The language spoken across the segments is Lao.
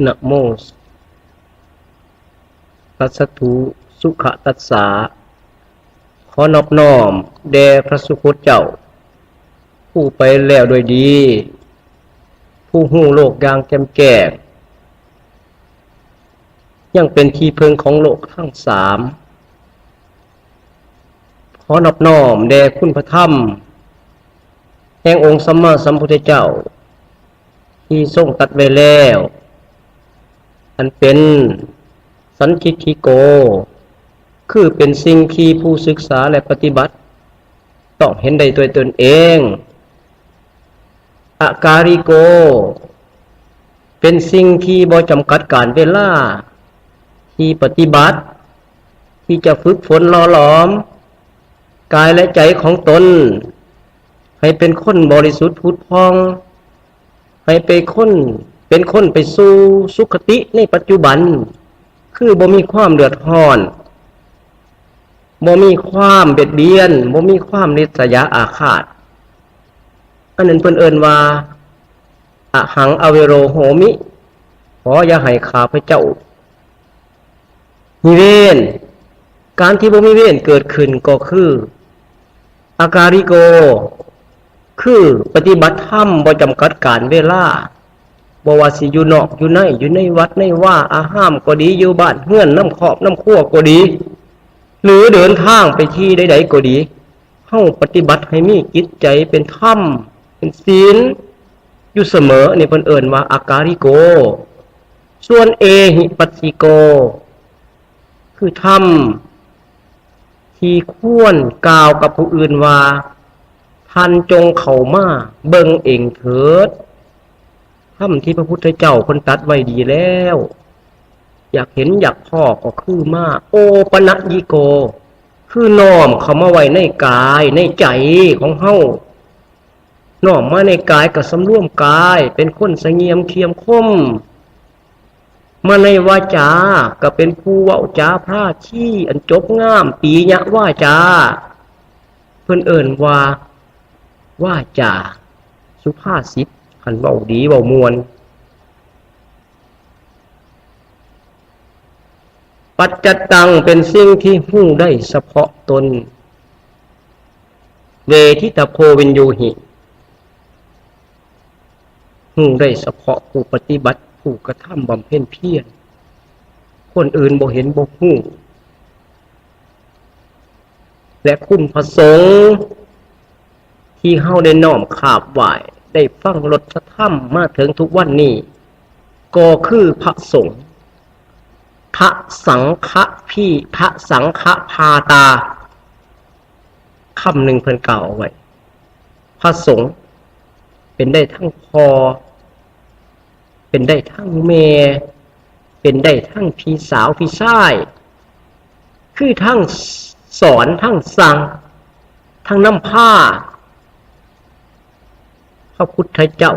ນະໂມ ຕັດສະທຸ ສຸຂະຕັດສະ ຂໍນອບນ້ອມແດ່ພະສຸຄົດເຈົ້າ ຜູ້ໄປແລ້ວດ້ວຍດີ ຜູ້ຮູ້ໂລກຢ່າງແຈ່ມແຈ້ງ ຍັງເປັນທີ່ເພິ່ງຂອງໂລກທັງສາມ. ຂໍນອບນ້ອມແດ່ຄຸນພະທຳແຫ່ງອົງສຳມາສຳພຸດທະເຈົ້າ ທີ່ຊົງຕັດໄວ້ແລ້ວ ອັນເປັນສັນທິດຖິໂກ ຄືເປັນສິ່ງທີ່ຜູ້ສຶກສາ ແລະ ປະຕິບັດຕ້ອງເຫັນໄດ້ດ້ວຍຕົນເອງ. ອາກາລິໂກ ເປັນສິ່ງທີ່ບໍ່ຈຳກັດການເວລາ ທີ່ປະຕິບັດ ທີ່ຈະຝຶກຝົນຫຼໍ່ຫຼອມກາຍ ແລະ ໃຈຂອງຕົນ ໃຫ້ເປັນຄົນບໍລິສຸດຜຸດຜ່ອງ ໃຫ້ເປັນຄົນ ເປັນຄົນໄປສູ່ສຸຄະຕິໃນປັດຈຸບັນ ຄືບໍ່ມີຄວາມເດືອດຮ້ອນ ບໍ່ມີຄວາມບຽດບຽນ ບໍ່ມີຄວາມລິດສະຍາອາຄາດ. ອັນນັ້ນເພິ່ນເອີ້ນວ່າ ອະຫັງອະເວໂຣໂຫມິ ຂໍຢ່າໃຫ້ຂ້າພະເຈົ້າມີເວນ. ການທີ່ບໍ່ມີເວນເກີດຂຶ້ນກໍຄື ອາກາລິໂກ ຄືປະຕິບັດທຳບໍ່ຈຳກັດການເວລາ ບໍ່ວ່າຊິຢູ່ນອກຢູ່ໃນ ຢູ່ໃນວັດໃນວາອາຮາມກໍດີ ຢູ່ບ້ານເຮືອນນຳຄອບນຳຄົວກໍດີ ຫຼືເດີນທາງໄປທີ່ໃດໆກໍດີ ເຮົາປະຕິບັດໃຫ້ມີຈິດໃຈເປັນທຳ ເປັນສິນຢູ່ສະເໝີ ອັນນີ້ເພິ່ນເອີ້ນວ່າອາກາລິໂກ. ສ່ວນເອຫິປັດສິໂກ ຄືທຳທີ່ຄວນກ່າວກັບຜູ້ອື່ນວ່າ ທ່ານຈົ່ງເຂົ້າມາເບິ່ງເອງເຖີດ. ທຳທີ່ພະພຸດທະເຈົ້າເພິ່ນຕັດໄວ້ດີແລ້ວ ຢາກເຫັນຢາກພໍ້ກໍຄືມາ. ໂອປະນະຍິໂກ ຄືນ້ອມເຂົ້າມາໄວ້ໃນກາຍໃນໃຈຂອງເຮົາ ນ້ອມມາໃນກາຍກໍສຳລວມກາຍ ເປັນຄົນສະຫງຽມຄຽມຄົມ ມາໃນວາຈາກໍເປັນຜູ້ເວົ້າຈາພາຊີອັນຈົບງາມ ປີຍະວາຈາ ເພິ່ນເອີ້ນວ່າວາຈາສຸພາສິດ ຄັນເວົ້າດີເວົ້າມ່ວນ. ປັດຈັດຕັງ ເປັນສິ່ງທີ່ຮູ້ໄດ້ສະເພາະຕົນ ເວທິຕະໂພວິນຍູຫິ ຮູ້ໄດ້ສະເພາະຜູ້ປະຕິບັດ ຜູ້ກະທຳບຳເພັນພຽນ ຄົນອື່ນບໍ່ເຫັນບໍ່ຮູ້ ແລະ ຄຸນພະສົງທີ່ເຮົາໄດ້ນ້ອມຂາບໄຫວ້ ໄດ້ຟັງລົດສະທຳມາເຖິງທຸກວັນນີ້ ກໍຄືພະສົງ ພະສັງຄະພີ ພະສັງຄະພາຕາ. ຄຳໜຶ່ງເພິ່ນກ່າວເອົາໄວ້ ພະສົງເປັນໄດ້ທັງພໍ່ ເປັນໄດ້ທັງແມ່ ເປັນໄດ້ທັງພີ່ສາວພີ່ຊາຍ ຄືທັງສອນ ທັງສັ່ງ ທັງນຳພາ. ພະພຸດທະເຈົ້າ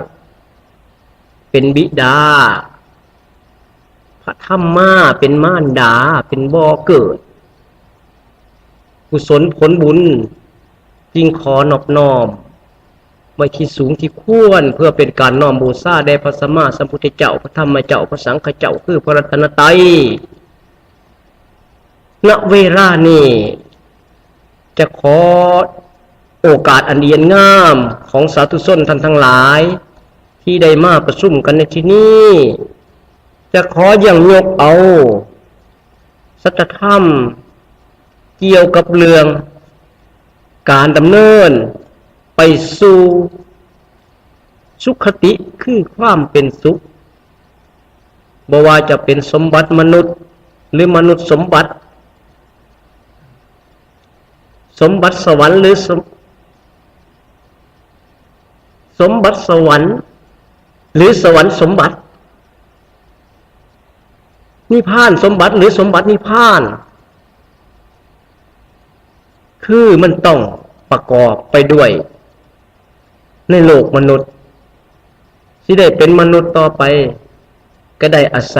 ເປັນບິດາ ພະທຳມາເປັນມານດາ ເປັນບໍ່ເກີດ. ກຸສົນຜົນບຸນຈຶ່ງຂໍນອບນ້ອມໄວ້ທີ່ສູງທີ່ຄວນ ເພື່ອເປັນການນ້ອມບູຊາແດ່ພະສຳມາສຳພຸດທະເຈົ້າ ພະທຳມະເຈົ້າ ພະສັງຄະເຈົ້າ ຄືພະລັດຕະນະໄຕ. ນະເວລານີ້ ຈະຂໍໂອກາດອັນດີອັນງາມຂອງສາທຸຊົນທ່ານທັງຫຼາຍ ທີ່ໄດ້ມາປະຊຸມກັນໃນທີ່ນີ້ ຈະຂໍຢ້ຽງຍົກເອົາສັດທະທຳກ່ຽວກັບເລື່ອງການດຳເນີນໄປສູ່ສຸຄະຕິ ຄືຄວາມເປັນສຸກ ບໍ່ວ່າຈະເປັນສົມບັດມະນຸດ ຫຼື ມະນຸດສົມບັດ ສົມບັດສະຫວັນ ຫຼື ສົມ ສົມບັດສະຫວັນ ຫຼື ສະຫວັນສົມບັດ ນິພານສົມບັດ ຫຼື ສົມບັດນິພານ ຄືມັນຕ້ອງປະກອບໄປດ້ວຍໃນໂລກມະນຸດ ຊິໄດ້ເປັນມະນຸດຕໍ່ໄປ ກໍໄດ້ອາໄສ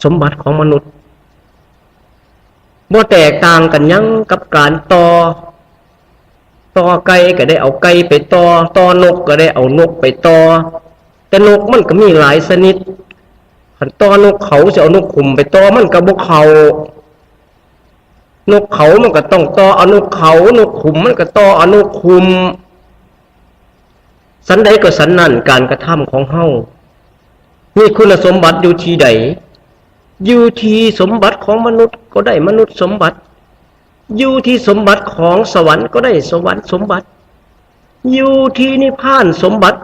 ສົມບັດຂອງມະນຸດ ບໍ່ແຕກຕ່າງກັນຫຍັງກັບການຕໍ່ ຕໍ່ໄກ່ກໍໄດ້ເອົາໄກ່ໄປຕໍ່ ຕໍ່ນົກກໍໄດ້ເອົານົກໄປຕໍ່ ແຕ່ນົກມັນກໍມີຫຼາຍຊະນິດ ຄັນຕໍ່ນົກເຂົາ ຊິເອົານົກຂຸມໄປຕໍ່ ມັນກໍບໍ່ເຂົ້າ. ນົກເຂົາມັນກໍຕ້ອງຕໍ່ເອົານົກເຂົາ, ນົກຂຸມມັນກໍຕໍ່ເອົານົກຂຸມ. ສັນໃດກໍສັນນັ້ນ, ການກະທຳຂອງເຮົາມີຄຸນສົມບັດຢູ່ທີ່ໃດ? ຢູ່ທີ່ສົມບັດຂອງມະນຸດກໍໄດ້ມະນຸດສົມບັດ, ຢູ່ທີ່ສົມບັດຂອງສະຫວັນກໍໄດ້ສະຫວັນສົມບັດ, ຢູ່ທີ່ນິບພານສົມບັດ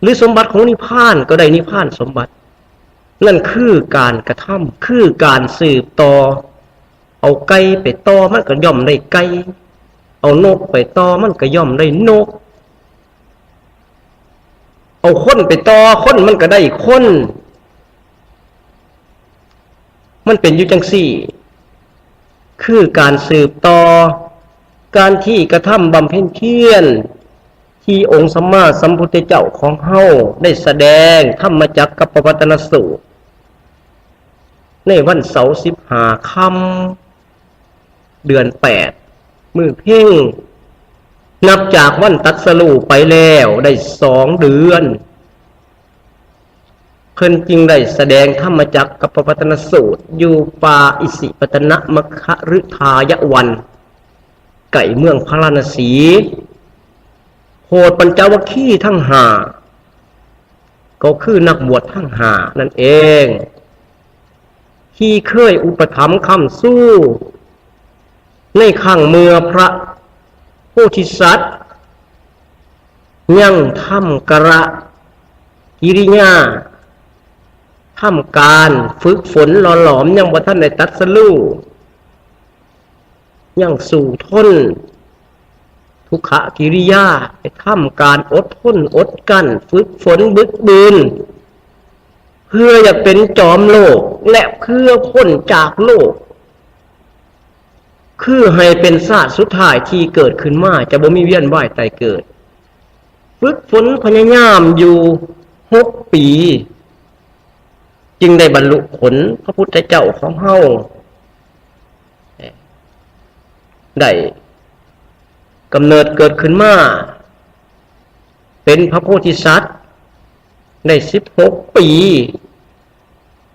ຫຼື ສົມບັດຂອງນິບພານກໍໄດ້ນິບພານສົມບັດ. ນັ້ນຄືການກະທຳ, ຄືການສືບຕໍ່. ເອົາໄກ່ໄປຕໍ່ ມັນກໍຍ່ອມໄດ້ໄກ່, ເອົານົກໄປຕໍ່ ມັນກໍຍ່ອມໄດ້ນົກ, ເອົາຄົນໄປຕໍ່ຄົນ ມັນກໍໄດ້ຄົນ. ມັນເປັນຢູ່ຈັ່ງຊີ້ ຄືການສືບຕໍ່, ການທີ່ກະທຳບຳເພັນພຽນ ທີ່ອົງສຳມາສຳພຸດທະເຈົ້າຂອງເຮົາໄດ້ສະແດງທຳມະຈັກກັບປະວັດຕະນະສູດ ໃນວັນເສົາສິບຫ້າຄ່ຳ ເດືອນແປດ ມື້ເພັງ ນັບຈາກວັນຕັດສະຮູ້ໄປແລ້ວໄດ້ສອງເດືອນ ເພິ່ນຈຶ່ງໄດ້ສະແດງທຳມະຈັກກັບປະວັດຕະນະສູດ ຢູ່ປ່າອິສິປະຕະນະມັກຄະຣຶທາຍະວັນ ໃກ້ເມືອງພາລານະສີ ໂພດປັນຈະວັກຄີທັງຫ້າ ກໍຄືນັກບວດທັງຫ້ານັ້ນເອງ ທີ່ເຄີຍອຸປະຖຳຄ້ຳຊູ ໃນຄັ້ງເມື່ອພະໂພທິສັດ ຍັງທຳກະລະກິລິຍາ ທຳການຝຶກຝົນຫຼໍ່ຫຼອມ ຍັງບໍ່ທັນໄດ້ຕັດສະຮູ້ ຍັງສູ້ທົນທຸກຂະກິລິຍາ ໄດ້ທຳການອົດທົນອົດກັ້ນ ຝຶກຝົນບຶກບືນ ເພື່ອຢາກເປັນຈອມໂລກ ແລະ ເພື່ອພົ້ນຈາກໂລກ ຄືໃຫ້ເປັນຊາດສຸດທ້າຍທີ່ເກີດຂຶ້ນມາ ຈະບໍ່ມີວຽນວ່າຍຕາຍເກີດ. ຝຶກຝົນພະຍາຍາມຢູ່ຫົກປີ ຈຶ່ງໄດ້ບັນລຸຜົນ ພະພຸດທະເຈົ້າຂອງເຮົາໄດ້ກຳເນີດເກີດຂຶ້ນມາ ເປັນພະໂພທິສັດໄດ້ສິບຫົກປີ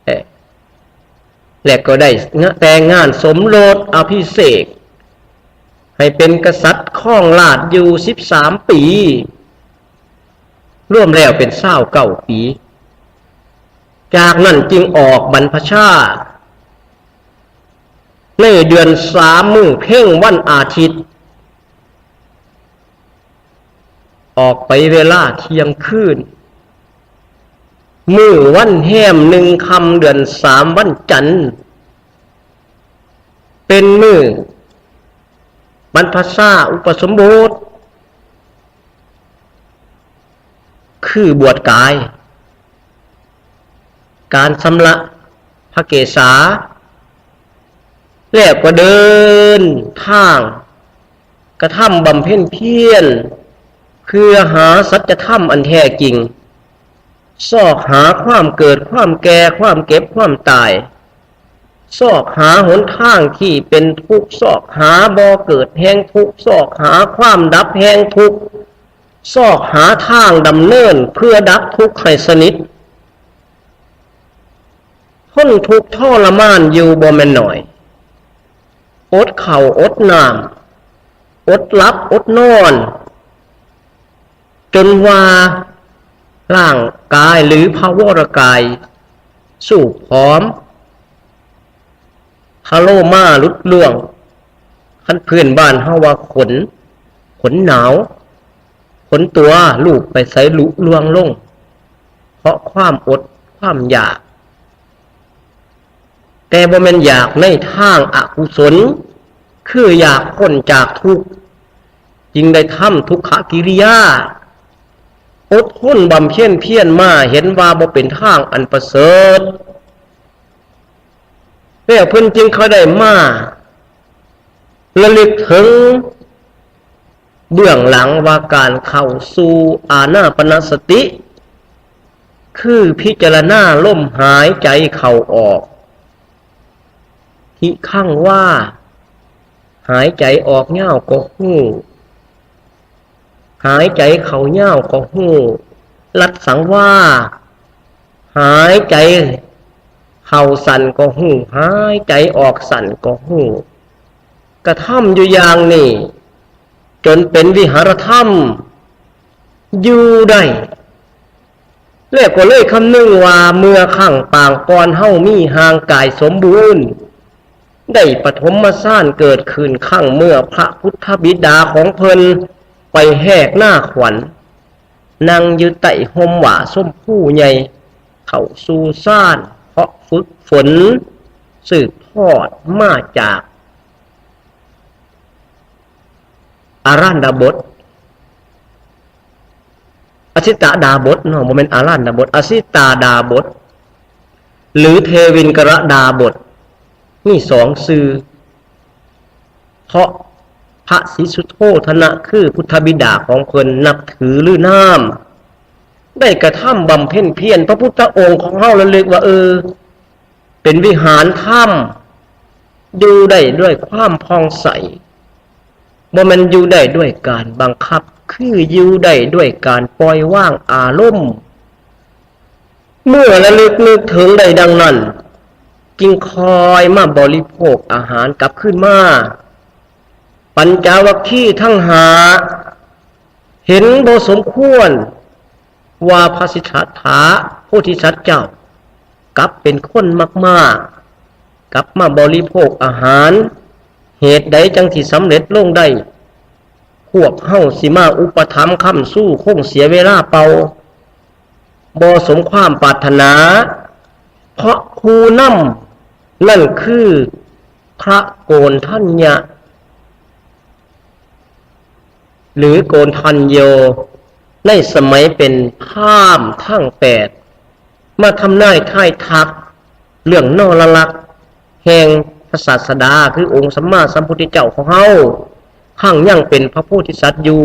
ແລະ ແລະ ກໍໄດ້ແຕ່ງງານສົມລົດອະພິເສກ ໃຫ້ເປັນກະສັດຄອງລາດຢູ່ສິບສາມປີ ລວມແລ້ວເປັນຊາວເກົ້າປີ. ຈາກນັ້ນຈຶ່ງອອກບັນພະຊາ ໃນເດືອນສາມ ມື້ເພັງວັນອາທິດ ອອກໄປເວລາທ່ຽງຄືນ ມື້ວັນແຮມໜຶ່ງຄ່ຳເດືອນສາມວັນຈັນ ເປັນມື້ບັນພະຊາອຸປະສົມບົດ ຄືບວດກາຍ ການຊຳລະພະເກສາ ແລ້ວກໍເດີນທາງກະທຳບຳເພັນພຽນ ເພື່ອຫາສັດຈະທຳອັນແທ້ຈິງ ຊອກຫາຄວາມເກີດ ຄວາມແກ່ ຄວາມເຈັບ ຄວາມຕາຍ ຊອກຫາຫົນທາງທີ່ເປັນທຸກ ຊອກຫາບໍ່ເກີດແຫ່ງທຸກ ຊອກຫາຄວາມດັບແຫ່ງທຸກ ຊອກຫາທາງດຳເນີນເພື່ອດັບທຸກໃຫ້ສະໜິດ. ທົນທຸກທໍລະມານຢູ່ບໍ່ແມ່ນໜ້ອຍ, ອົດເຂົ້າອົດນ້ຳ, ອົດຫຼັບອົດນອນ, ຈົນວ່າຮ່າງກາຍ ຫຼື ພະວໍລະກາຍສູບຜອມ, ພະໂລມາຫຼຸດລ່ວງ, ຄັນພື້ນບ້ານເຮົາວ່າຂົນ, ຂົນໜາວ, ຂົນຕົວລູບໄປໃສລຸລ່ວງລົງ ເພາະຄວາມອົດຄວາມຢາກ, ແຕ່ບໍ່ແມ່ນຢາກໃນທາງອະກຸສົນ, ຄືຢາກພົ້ນຈາກທຸກ, ຈຶ່ງໄດ້ທຳທຸກຂະກິລິຍາ, ອົດທົນບຳເພັນພຽນມາ, ເຫັນວ່າບໍ່ເປັນທາງອັນປະເສີດ. ແລ້ວເພິ່ນຈຶ່ງຄ່ອຍໄດ້ມາລະລຶກເຖິງເບື້ອງຫຼັງວ່າການເຂົ້າສູ່ອານາປານະສະຕິ ຄືພິຈາລະນາລົມຫາຍໃຈເຂົ້າອອກ ທິຄັງວາ ຫາຍໃຈອອກຍາວກໍຮູ້, ຫາຍໃຈເຂົ້າຍາວກໍຮູ້, ລັດສັງວາ ຫາຍໃຈເຂົ້າສັ້ນກໍຮູ້ ຫາຍໃຈອອກສັ້ນກໍຮູ້ ກະທຳຢູ່ຢ່າງນີ້ ຈົນເປັນວິຫາລະທຳຢູ່ໄດ້ ແລ້ວກໍເລີຍຄຳນຶງວ່າ ເມື່ອຄັ້ງປາງກ່ອນເຮົາມີຮ່າງກາຍສົມບູນ ໄດ້ປະຖົມມະຊານເກີດຂຶ້ນຄັ້ງເມື່ອພະພຸດທະບິດາຂອງເພິ່ນໄປແຮກນາຂວັນ ນັ່ງຢູ່ໃຕ້ຮົ່ມຫວ້າຊົມພູໃຫຍ່ ເຂົ້າສູ່ຊານ ເພາະຝຶກຝົນສືບທອດມາຈາກ ອາລານດາບົດ ອະສິຕາດາບົດເນາະ ບໍ່ແມ່ນອາລານດາບົດ ອະສິຕາດາບົດ ຫຼື ເທວິນກະລະດາບົດ ມີສອງຊື່ ເພາະພະສີສຸໂທທະນະ ຄືພຸດທະບິດາຂອງເພິ່ນນັບຖື ຫຼື ນາມ ໄດ້ກະທຳບຳເພັນພຽນ ພະພຸດທະອົງຂອງເຮົາລະລຶກວ່າ ເອີ ເປັນວິຫານທຳ ຢູ່ໄດ້ດ້ວຍຄວາມຜ່ອງໃສ ບໍ່ແມ່ນຢູ່ໄດ້ດ້ວຍການບັງຄັບ ຄືຢູ່ໄດ້ດ້ວຍການປ່ອຍວາງອາລົມ. ເມື່ອລະລຶກນຶກເຖິງໄດ້ດັ່ງນັ້ນ ຈຶ່ງຄ່ອຍມາບໍລິໂພກອາຫານກັບຄືນມາ. ປັນຈາວັກຄີທັງຫ້າ ເຫັນບໍ່ສົມຄວນວ່າພະສິດທັດຖະໂພທິສັດເຈົ້າ ກັບເປັນຄົນມັກມາກ ກັບມາບໍລິໂພກອາຫານ ເຫດໃດຈັ່ງຊິສຳເລັດລົງໄດ້? ພວກເຮົາຊິມາອຸປະຖຳຄ້ຳຊູ ຄົງເສຍເວລາເປົ່າ ບໍ່ສົມຄວາມປາດຖະໜາ ເພາະຜູ້ນຳນັ້ນຄືພະໂກນທັນຍະ ຫຼື ໂກນທັນໂຍ ໃນສະໄໝເປັນພາມທັງແປດ ມາທຳນາຍທາຍທັກເລື່ອງນອລະລັກແຫ່ງພະສາສະດາ ຄືອົງສຳມາສຳພຸດທະເຈົ້າຂອງເຮົາ ຄັ້ງຍັງເປັນພະໂພທິສັດຢູ່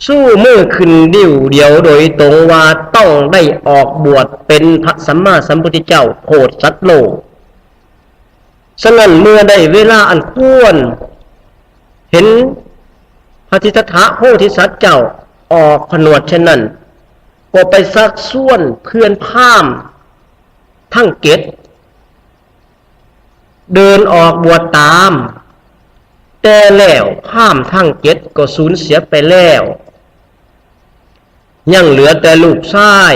ຊູມືຂຶ້ນດິ້ວດຽວໂດຍຕົງວ່າຕ້ອງໄດ້ອອກບວດເປັນພະສຳມາສຳພຸດທະເຈົ້າໂພດສັດໂລກ. ສະນັ້ນເມື່ອໄດ້ເວລາອັນຄວນ ເຫັນພະສິດທັດຖະໂພທິສັດເຈົ້າອອກຜະນວດເຊັ່ນນັ້ນ ກໍໄປຊັກຊວນເພື່ອນພາມທັງເຈັດ ເດີນອອກບວດຕາມ, ແຕ່ແລ້ວພາມທັງເຈັດກໍສູນເສຍໄປແລ້ວ, ຍັງເຫຼືອແຕ່ລູກຊາຍ.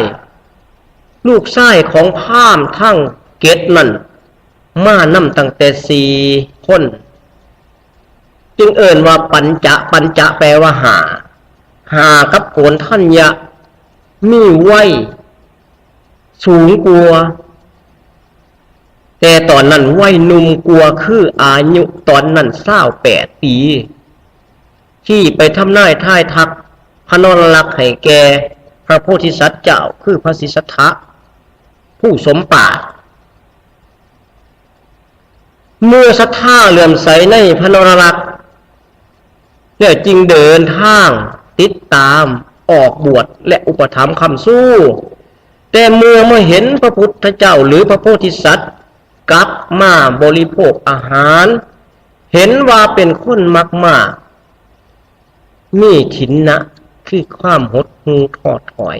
ລູກຊາຍຂອງພາມທັງເຈັດນັ້ນມານຳຕັ້ງແຕ່ສີ່ຄົນ, ຈຶ່ງເອີ້ນວ່າປັນຈະ, ປັນຈະແປວ່າຫ້າ, ຫ້າກັບໂກນທັນຍະມີໄວສູງກວ່າ ແຕ່ຕອນນັ້ນໄວໜຸ່ມກວ່າ ຄືອາຍຸຕອນນັ້ນຊາວແປດປີ. ທີ່ໄປທຳນາຍທາຍທັກພະນອລະລັກໃຫ້ແກ່ພະໂພທິສັດເຈົ້າ ຄືພະສິດທັດຖະ ຜູ້ສົມປາດ. ເມື່ອສັດທາເຫຼື້ອມໃສໃນພະນອລະລັກ ແລ້ວຈຶ່ງເດີນທາງຕິດຕາມອອກບວດ ແລະ ອຸປະຖຳຄ້ຳຊູ. ແຕ່ເມື່ອມາເຫັນພະພຸດທະເຈົ້າ ຫຼື ພະໂພທິສັດ ກັບມາບໍລິໂພກອາຫານ, ເຫັນວ່າເປັນຄົນມັກມາກ, ມີຖິນນະ ຄືຄວາມຫົດຫູ້ທໍ້ຖອຍ.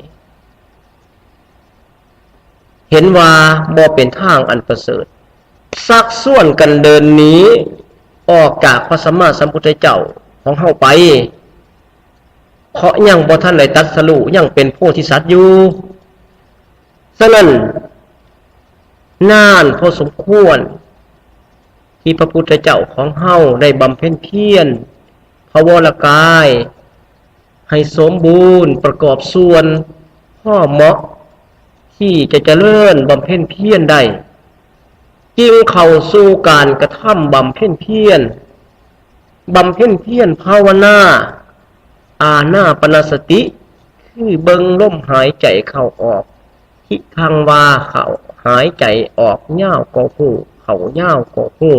ເຫັນວ່າບໍ່ເປັນທາງອັນປະເສີດ, ຊັກຊວນກັນເດີນໜີອອກຈາກພະສຳມາສຳພຸດທະເຈົ້າຂອງເຮົາໄປ, ເພາະຍັງບໍ່ທັນໄດ້ຕັດສະຮູ້, ຍັງເປັນໂພທິສັດຢູ່. ສະນັ້ນ, ນານພໍສົມຄວນທີ່ພະພຸດທະເຈົ້າຂອງເຮົາໄດ້ບຳເພັນພຽນພະວໍລະກາຍ ໃຫ້ສົມບູນປະກອບສ່ວນພໍເໝາະທີ່ຈະຈະເລີນບຳເພັນພຽນໄດ້, ຈຶ່ງເຂົ້າສູ່ການກະທຳບຳເພັນພຽນ, ບຳເພັນພຽນພາວະນາ ອານາປານະສະຕິ ຄືເບິ່ງລົມຫາຍໃຈເຂົ້າອອກ, ທິທັງວາ ເຂົ້າ, ຫາຍໃຈອອກຍາວກໍຮູ້, ເຂົ້າຍາວກໍຮູ້,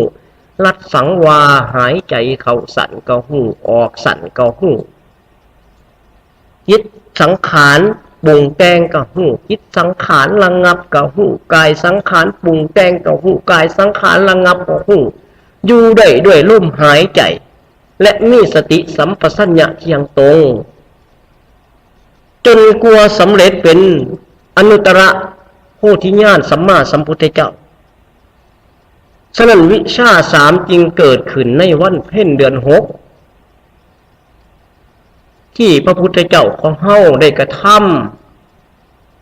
ລັດສັງວາ ຫາຍໃຈເຂົ້າສັ້ນກໍຮູ້, ອອກສັ້ນກໍຮູ້. ຈິດສັງຂານປຸງແຕ່ງກໍຮູ້, ຈິດສັງຂານລະງັບກໍຮູ້, ກາຍສັງຂານປຸງແຕ່ງກໍຮູ້, ກາຍສັງຂານລະງັບກໍຮູ້, ຢູ່ໄດ້ດ້ວຍລົມຫາຍໃຈ ແລະ ມີສະຕິສຳປະຊັນຍະທ່ຽງຕົງ. ຈົນກວ່າສຳເລັດເປັນອະນຸດຕະລະໂພທິຍານສຳມາສຳພຸດທະເຈົ້າ. ສະນັ້ນ ວິຊາສາມຈຶ່ງເກີດຂຶ້ນໃນວັນເພັນເດືອນຫົກ ທີ່ພະພຸດທະເຈົ້າຂອງເຮົາໄດ້ກະທຳ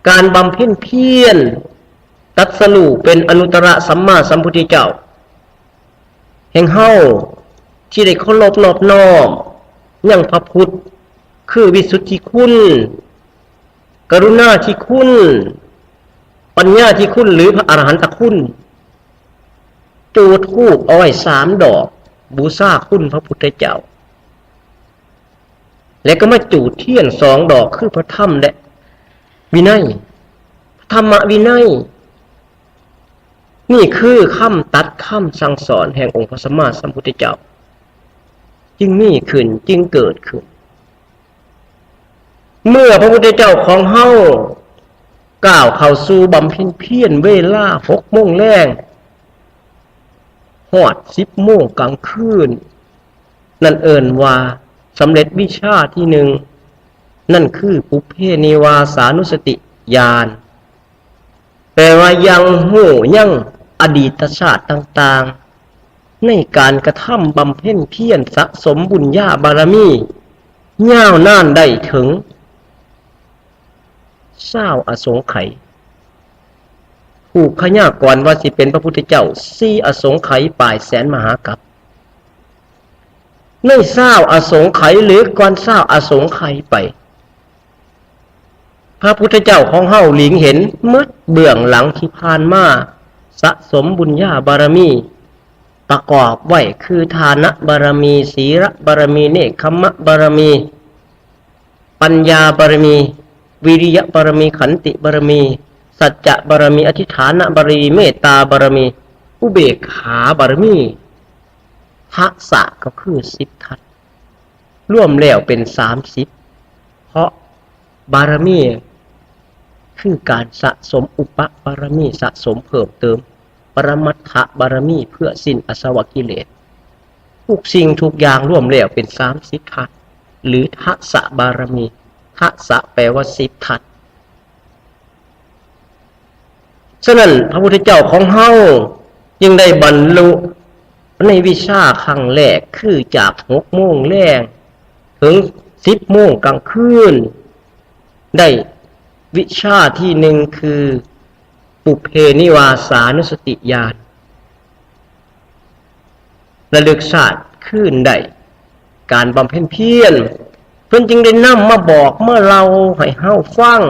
ການບຳເພັນພຽນ ຕັດສະຮູ້ເປັນອະນຸດຕະລະສຳມາສຳພຸດທະເຈົ້າ ແຫ່ງເຮົາທີ່ໄດ້ເຄົາລົບນອບນ້ອມຍັງພະພຸດ ຄືວິສຸດທິຄຸນ, ກະລຸນາທິຄຸນ, ປັນຍາທິຄຸນ ຫຼື ພະອະລະຫັນຕະຄຸນ, ຈູດທູບເອົາໄວ້ສາມດອກ ບູຊາຄຸນພະພຸດທະເຈົ້າ ແລະ ກໍມາຈູດທຽນສອງດອກ ຄືພະທຳ ແລະ ວິໄນ, ພະທຳມະວິໄນ. ນີ້ຄືຄຳຕັດຄຳສັ່ງສອນແຫ່ງອົງພະສຳມາສຳພຸດທະເຈົ້າ ຈຶ່ງມີຂຶ້ນ ຈຶ່ງເກີດຂຶ້ນ. ເມື່ອພະພຸດທະເຈົ້າຂອງເຮົາກ້າວເຂົ້າສູ່ບຳເພັນພຽນເວລາຫົກໂມງແລງ ຮອດສິບໂມງກາງຄືນ ນັ້ນເອີ້ນວ່າສຳເລັດວິຊາທີໜຶ່ງ ນັ້ນຄື ປຸບເພນິວາສານຸສະຕິຍານ. ແປວ່າຍັງຮູ້ຍັງອະດີດຕະຊາດຕ່າງໆ ໃນການກະທຳບຳເພັນພຽນສະສົມບຸນຍາບາລະມີ ຍາວນານໄດ້ເຖິງຊາວອະສົງໄຂ ຖືກພະຍາກອນວ່າຊິເປັນພະພຸດທະເຈົ້າສີ່ອະສົງໄຂປາຍແສນມະຫາກັບ ໃນຊາວອະສົງໄຂ ຫຼື ກ່ອນຊາວອະສົງໄຂໄປ. ພະພຸດທະເຈົ້າຂອງເຮົາຫຼີງເຫັນໝົດເບື້ອງຫຼັງທີ່ຜ່ານມາ ສະສົມບຸນຍາບາລະມີ ປະກອບໄວ້ຄື ທານະບາລະມີ, ສີລະບາລະມີ, ເນກຂະມະບາລະມີ, ປັນຍາບາລະມີ, ວິລິຍະບາລະມີ, ຂັນຕິບາລະມີ, ສັດຈະບາລະມີ, ອະທິຖານະບາລະມີ, ເມດຕາບາລະມີ, ອຸເບກຂາບາລະມີ. ທັກສະກໍຄືສິບທັດ ລວມແລ້ວເປັນສາມສິບ ເພາະບາລະມີຄືການສະສົມອຸປະບາລະມີ ສະສົມເພີ່ມເຕີມປະລະມັດຖະບາລະມີ ເພື່ອສິ້ນອາສະວະກິເລດ. ທຸກສິ່ງທຸກຢ່າງລວມແລ້ວເປັນສາມສິບທັດ ຫຼື ທັກສະບາລະມີ. ທັກສະແປວ່າສິບທັດ. ສະນັ້ນ ພະພຸດທະເຈົ້າຂອງເຮົາຈຶ່ງໄດ້ບັນລຸໃນວິຊາຄັ້ງແລກ ຄືຈາກຫົກໂມງແລງເຖິງສິບໂມງກາງຄືນ ໄດ້ວິຊາທີໜຶ່ງ ຄື ປຸບເພນິວາສານຸສະຕິຍານ. ລະລຶກຊາດຄືນໄດ້ ການບຳເພັນພຽນ ເພິ່ນຈຶ່ງໄດ້ນຳມາບອກມາເລົ່າໃຫ້ເຮົາຟັງ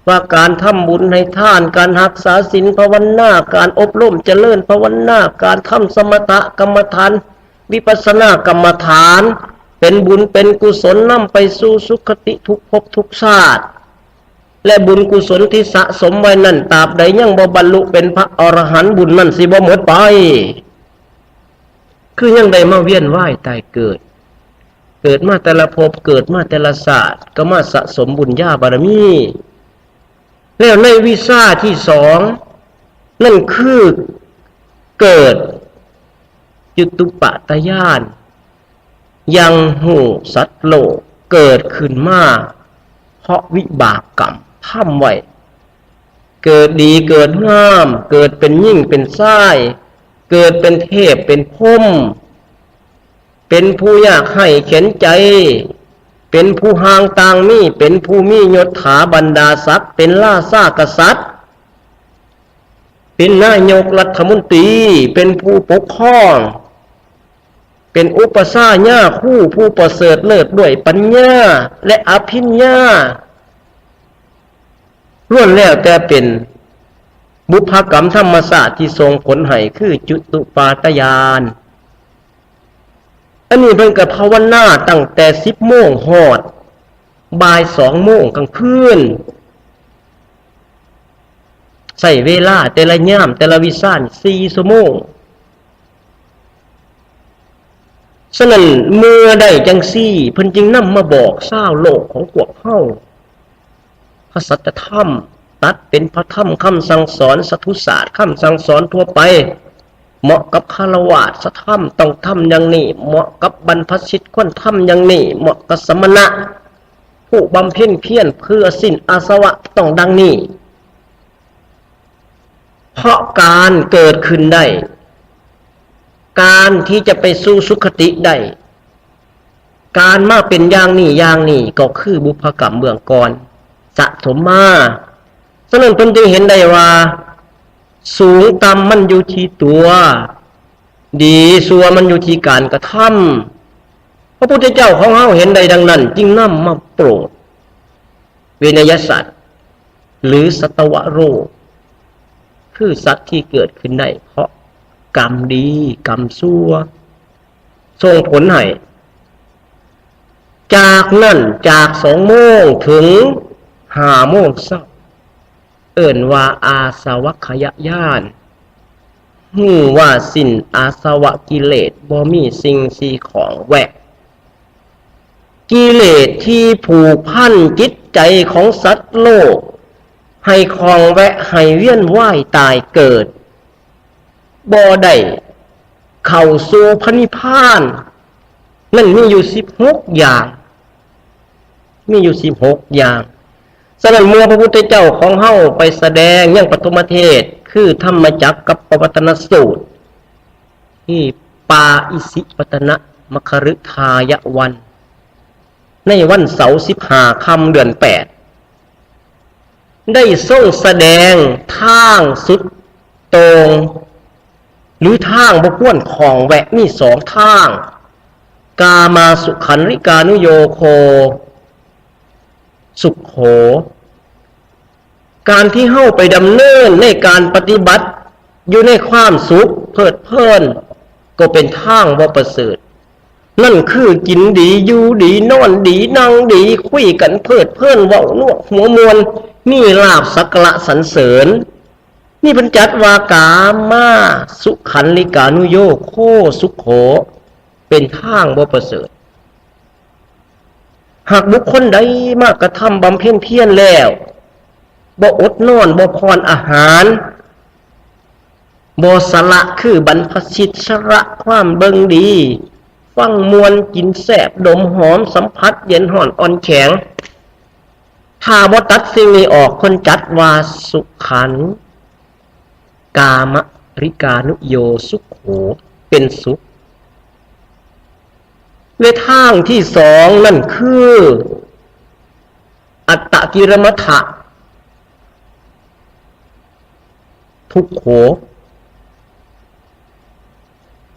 ວ່າການທຳບຸນໃຫ້ທານ, ການຮັກສາສິນພາວະນາ, ການອົບຮົມຈະເລີນພາວະນາ, ການທຳສະມະຖະກຳມະຖານ, ວິປັດສະນາກຳມະຖານ ເປັນບຸນເປັນກຸສົນນຳໄປສູ່ສຸຄະຕິທຸກພົບທຸກຊາດ. ແລະ ບຸນກຸສົນທີ່ສະສົມໄວ້ນັ້ນ ຕາບໃດຍັງບໍ່ບັນລຸເປັນພະອໍລະຫັນ ບຸນນັ້ນຊິບໍ່ໝົດໄປ. ຄືຍັງໄດ້ມາວຽນວ່າຍຕາຍເກີດ, ເກີດມາແຕ່ລະພົບ, ເກີດມາແຕ່ລະຊາດ, ກໍມາສະສົມບຸນຍາບາລະມີ. ແລ້ວໃນວິຊາທີສອງ ນັ້ນຄືເກີດຈຸຕຸປາດຕະຍານ. ຍັງຮູ້ສັດໂລກເກີດຂຶ້ນມາ ເພາະວິບາກກຳທຳໄວ້ ເກີດດີເກີດງາມ, ເກີດເປັນຍິງເປັນຊາຍ, ເກີດເປັນເທບເປັນພົມ, ເປັນຜູ້ຍາກໄຮ້ເຂັນໃຈ, ເປັນຜູ້ຫ່າງຕ່າງມີ, ເປັນຜູ້ມີຍົດຖາບັນດາສັກ, ເປັນລາຊາກະສັດ, ເປັນນາຍົກລັດຖະມົນຕີ, ເປັນຜູ້ປົກຄອງ, ເປັນອຸປະຊາຍາຄູ ຜູ້ປະເສີດເລີດດ້ວຍປັນຍາ ແລະ ອະພິນຍາ, ລ້ວນແລ້ວແຕ່ເປັນບຸບພະກຳທຳມະຊາດທີ່ສົ່ງຜົນໃຫ້ຄືຈຸຕຸປາດຕະຍານ. ອັນນີ້ເພິ່ນກໍພາວະນາຕັ້ງແຕ່ສິບໂມງຮອດບ່າຍສອງໂມງກາງຄືນ. ໃຊ້ເວລາແຕ່ລະຍາມແຕ່ລະວິຊານີ້ສີ່ຊົ່ວໂມງ. ສະນັ້ນ ເມື່ອໄດ້ຈັ່ງຊີ້ ເພິ່ນຈຶ່ງນຳມາບອກຊາວໂລກຂອງພວກເຮົາ ພະສັດທະທຳ ຕັດເປັນພະທຳຄຳສັ່ງສອນ, ສັດທຸສາດຄຳສັ່ງສອນທົ່ວໄປ, ເໝາະກັບຄາລະວາດສະທຳຕ້ອງທຳຢ່າງນີ້, ເໝາະກັບບັນພະຊິດຄວນທຳຢ່າງນີ້, ເໝາະກັບສະມະນະ ຜູ້ບຳເພັນພຽນເພື່ອສິ້ນອາສະວະຕ້ອງດັ່ງນີ້. ເພາະການເກີດຂຶ້ນໄດ້ ການທີ່ຈະໄປສູ່ສຸຄະຕິໄດ້ ການມາເປັນຢ່າງນີ້ຢ່າງນີ້ ກໍຄືບຸບພະກຳເບື້ອງກ່ອນສະສົມມາ. ສະນັ້ນເພິ່ນຈຶ່ງເຫັນໄດ້ວ່າ ສູງຕ່ຳມັນຢູ່ທີ່ຕົວ, ດີຊົ່ວມັນຢູ່ທີ່ການກະທຳ. ພະພຸດທະເຈົ້າຂອງເຮົາເຫັນໄດ້ດັ່ງນັ້ນ ຈຶ່ງນຳມາໂປດເວໄນຍະສັດ ຫຼື ສັດຕະວະໂລກ ຄືສັດທີ່ເກີດຂຶ້ນໄດ້ເພາະກຳດີກຳຊົ່ວ ສົ່ງຜົນໃຫ້ ຈາກນັ້ນ ຈາກສອງໂມງເຖິງຫ້າໂມງເຊົ້າ ເອີ້ນວ່າອາສະວັກຂະຍະຍານ, ຮູ້ວ່າສິ້ນອາສະວະກິເລດ ບໍ່ມີສິ່ງທີ່ຂ້ອງແວະ. ກິເລດທີ່ຜູກພັນຈິດໃຈຂອງສັດໂລກ ໃຫ້ຂ້ອງແວະ ໃຫ້ວຽນວ່າຍຕາຍເກີດ ບໍ່ໄດ້ເຂົ້າສູ່ພະນິບພານ ນັ້ນມີຢູ່ສິບຫົກຢ່າງ, ມີຢູ່ສິບຫົກຢ່າງ. ສະນັ້ນເມື່ອພະພຸດທະເຈົ້າຂອງເຮົາໄປສະແດງຍັງປະຖົມມະເທດ ຄືທຳມະຈັກກັບປະວັດຕະນະສູດ ທີ່ປ່າອິສິປະຕະນະ ມັຄຄະລືທາຍະວັນ ໃນວັນເສົາສິບຫ້າຄ່ຳເດືອນແປດ ໄດ້ຊົງສະແດງທາງສຸດໂຕ່ງ ຫຼື ທາງບໍ່ຄວນຂ້ອງແວະມີສອງທາງ ກາມາສຸຂັນລິການຸໂຍໂຄ ສຸກໂຂ. ການທີ່ເຮົາໄປດຳເນີນໃນການປະຕິບັດຢູ່ໃນຄວາມສຸກເພີດເພີນ ກໍເປັນທາງບໍ່ປະເສີດ. ນັ້ນຄືກິນດີ ຢູ່ດີ ນອນດີ ນັ່ງດີ ຄຸຍກັນເພີດເພີນ ເວົ້ານວກຫົວມ່ວນ ມີລາບສັກກາລະສັນເສີນ. ນີ້ເພິ່ນຈັດວ່າ ກາມາສຸຂັນລິການຸໂຍໂຄ ສຸກໂຂ ເປັນທາງບໍ່ປະເສີດ. ຫາກບຸກຄົນໃດມາກະທຳບຳເພັນພຽນແລ້ວ ບໍ່ອົດນອນ ບໍ່ຜ່ອນອາຫານ ບໍ່ສະຫຼະ ຄືບັນພະຊິດ ສະຫຼະຄວາມເບິ່ງດີ ຟັງມ່ວນ ກິນແຊບ ດົມຫອມ ສຳຜັດເຢັນຮ້ອນອ່ອນແຂງ. ຖ້າບໍ່ຕັດສິ່ງນີ້ອອກ ເພິ່ນຈັດວ່າ ສຸຂັນ ກາມະລິການຸໂຍ ສຸກໂຂ ເປັນສຸກ. ແລະ ທາງທີສອງນັ້ນຄື ອັດຕະກິລະມັດທະ ທຸກໂຂ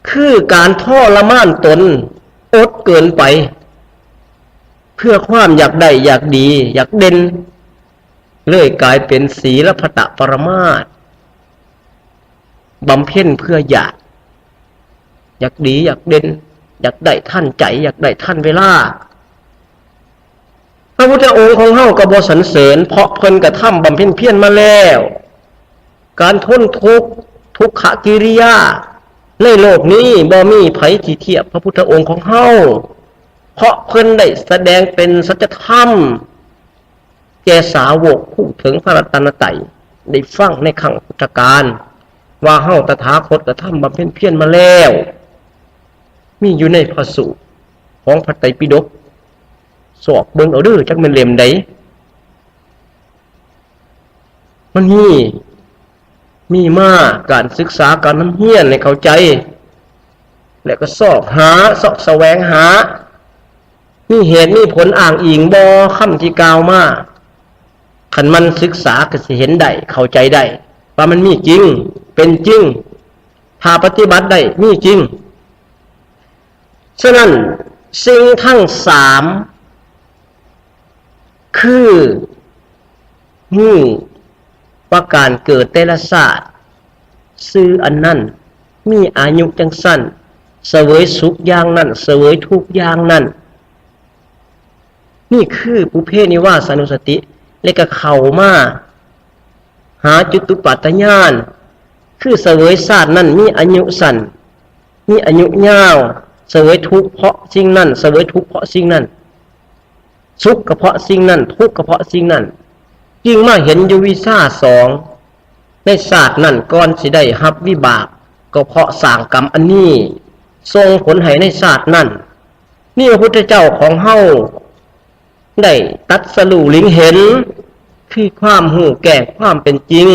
ຄືການທໍລະມານຕົນ ອົດເກີນໄປ ເພື່ອຄວາມຢາກໄດ້ ຢາກດີ ຢາກເດັ່ນ ເລີຍກາຍເປັນສີລະພັດຕະປະລະມາດ ບຳເພັນເພື່ອຢາກ ຢາກດີ ຢາກເດັ່ນ ຢາກໄດ້ທັນໃຈ ຢາກໄດ້ທັນເວລາ. ພະພຸດທະອົງຂອງເຮົາກໍບໍ່ສັນເສີນ ເພາະເພິ່ນກະທຳບຳເພັນພຽນມາແລ້ວ. ການທົນທຸກ ທຸກຂະກິລິຍາ ໃນໂລກນີ້ບໍ່ມີໃຜທີ່ທຽບພະພຸດທະອົງຂອງເຮົາ ເພາະເພິ່ນໄດ້ສະແດງເປັນສັດຈະທຳ ແກ່ສາວົກຜູ້ເຖິງພະລັດຕະນະໄຕ ໄດ້ຟັງໃນຄັ້ງພຸດທະການ ວ່າເຮົາຕະຖາຄົດກະທຳບຳເພັນພຽນມາແລ້ວ. ມີຢູ່ໃນພະສູດຂອງພະໄຕປິດົກ ຊອກເບິ່ງເອົາເດີ ຈັກແມ່ນເຫຼັ້ມໃດ. ມັນມີ ມີມາ ການສຶກສາ ການນຳຮຽນໃຫ້ເຂົ້າໃຈ ແລະ ກໍຊອກຫາ ຊອກສະແຫວງຫາ ມີເຫດມີຜົນອ້າງອີງບໍ່ ຄຳທີ່ກ່າວມາ? ຄັນມັນສຶກສາກໍຊິເຫັນໄດ້ ເຂົ້າໃຈໄດ້ ວ່າມັນມີຈິງ ເປັນຈິງ ຖ້າປະຕິບັດໄດ້ ມີຈິງ. ສະນັ້ນ ສິ່ງທັງສາມ ຄື ຮູ້ວ່າການເກີດແຕ່ລະຊາດ ຊື່ອັນນັ້ນ ມີອາຍຸຈັ່ງຊັ້ນ ສະເຫວີຍສຸກຢ່າງນັ້ນ ສະເຫວີຍທຸກຢ່າງນັ້ນ. ນີ້ຄືປຸເພນິວາສານຸສະຕິ ແລະ ກໍເຂົ້າມາຫາຈຸຕຸປາດຕະຍານ ຄືສະເຫວີຍຊາດນັ້ນມີອາຍຸສັ້ນ ມີອາຍຸຍາວ ສະເຫວີຍທຸກເພາະສິ່ງນັ້ນ ສະເຫວີຍທຸກເພາະສິ່ງນັ້ນ ສຸກກໍເພາະສິ່ງນັ້ນ ທຸກກໍເພາະສິ່ງນັ້ນ. ຈຶ່ງມາເຫັນຢູ່ວິຊາສອງ ໃນຊາດນັ້ນ ກ່ອນຊິໄດ້ຮັບວິບາກ ກໍເພາະສ້າງກຳອັນນີ້ ສົ່ງຜົນໃຫ້ໃນຊາດນັ້ນ. ນີ້ພະພຸດທະເຈົ້າຂອງເຮົາ ໄດ້ຕັດສະຮູ້ລິງເຫັນ ຄືຄວາມຮູ້ແຈ້ງຄວາມເປັນຈິງ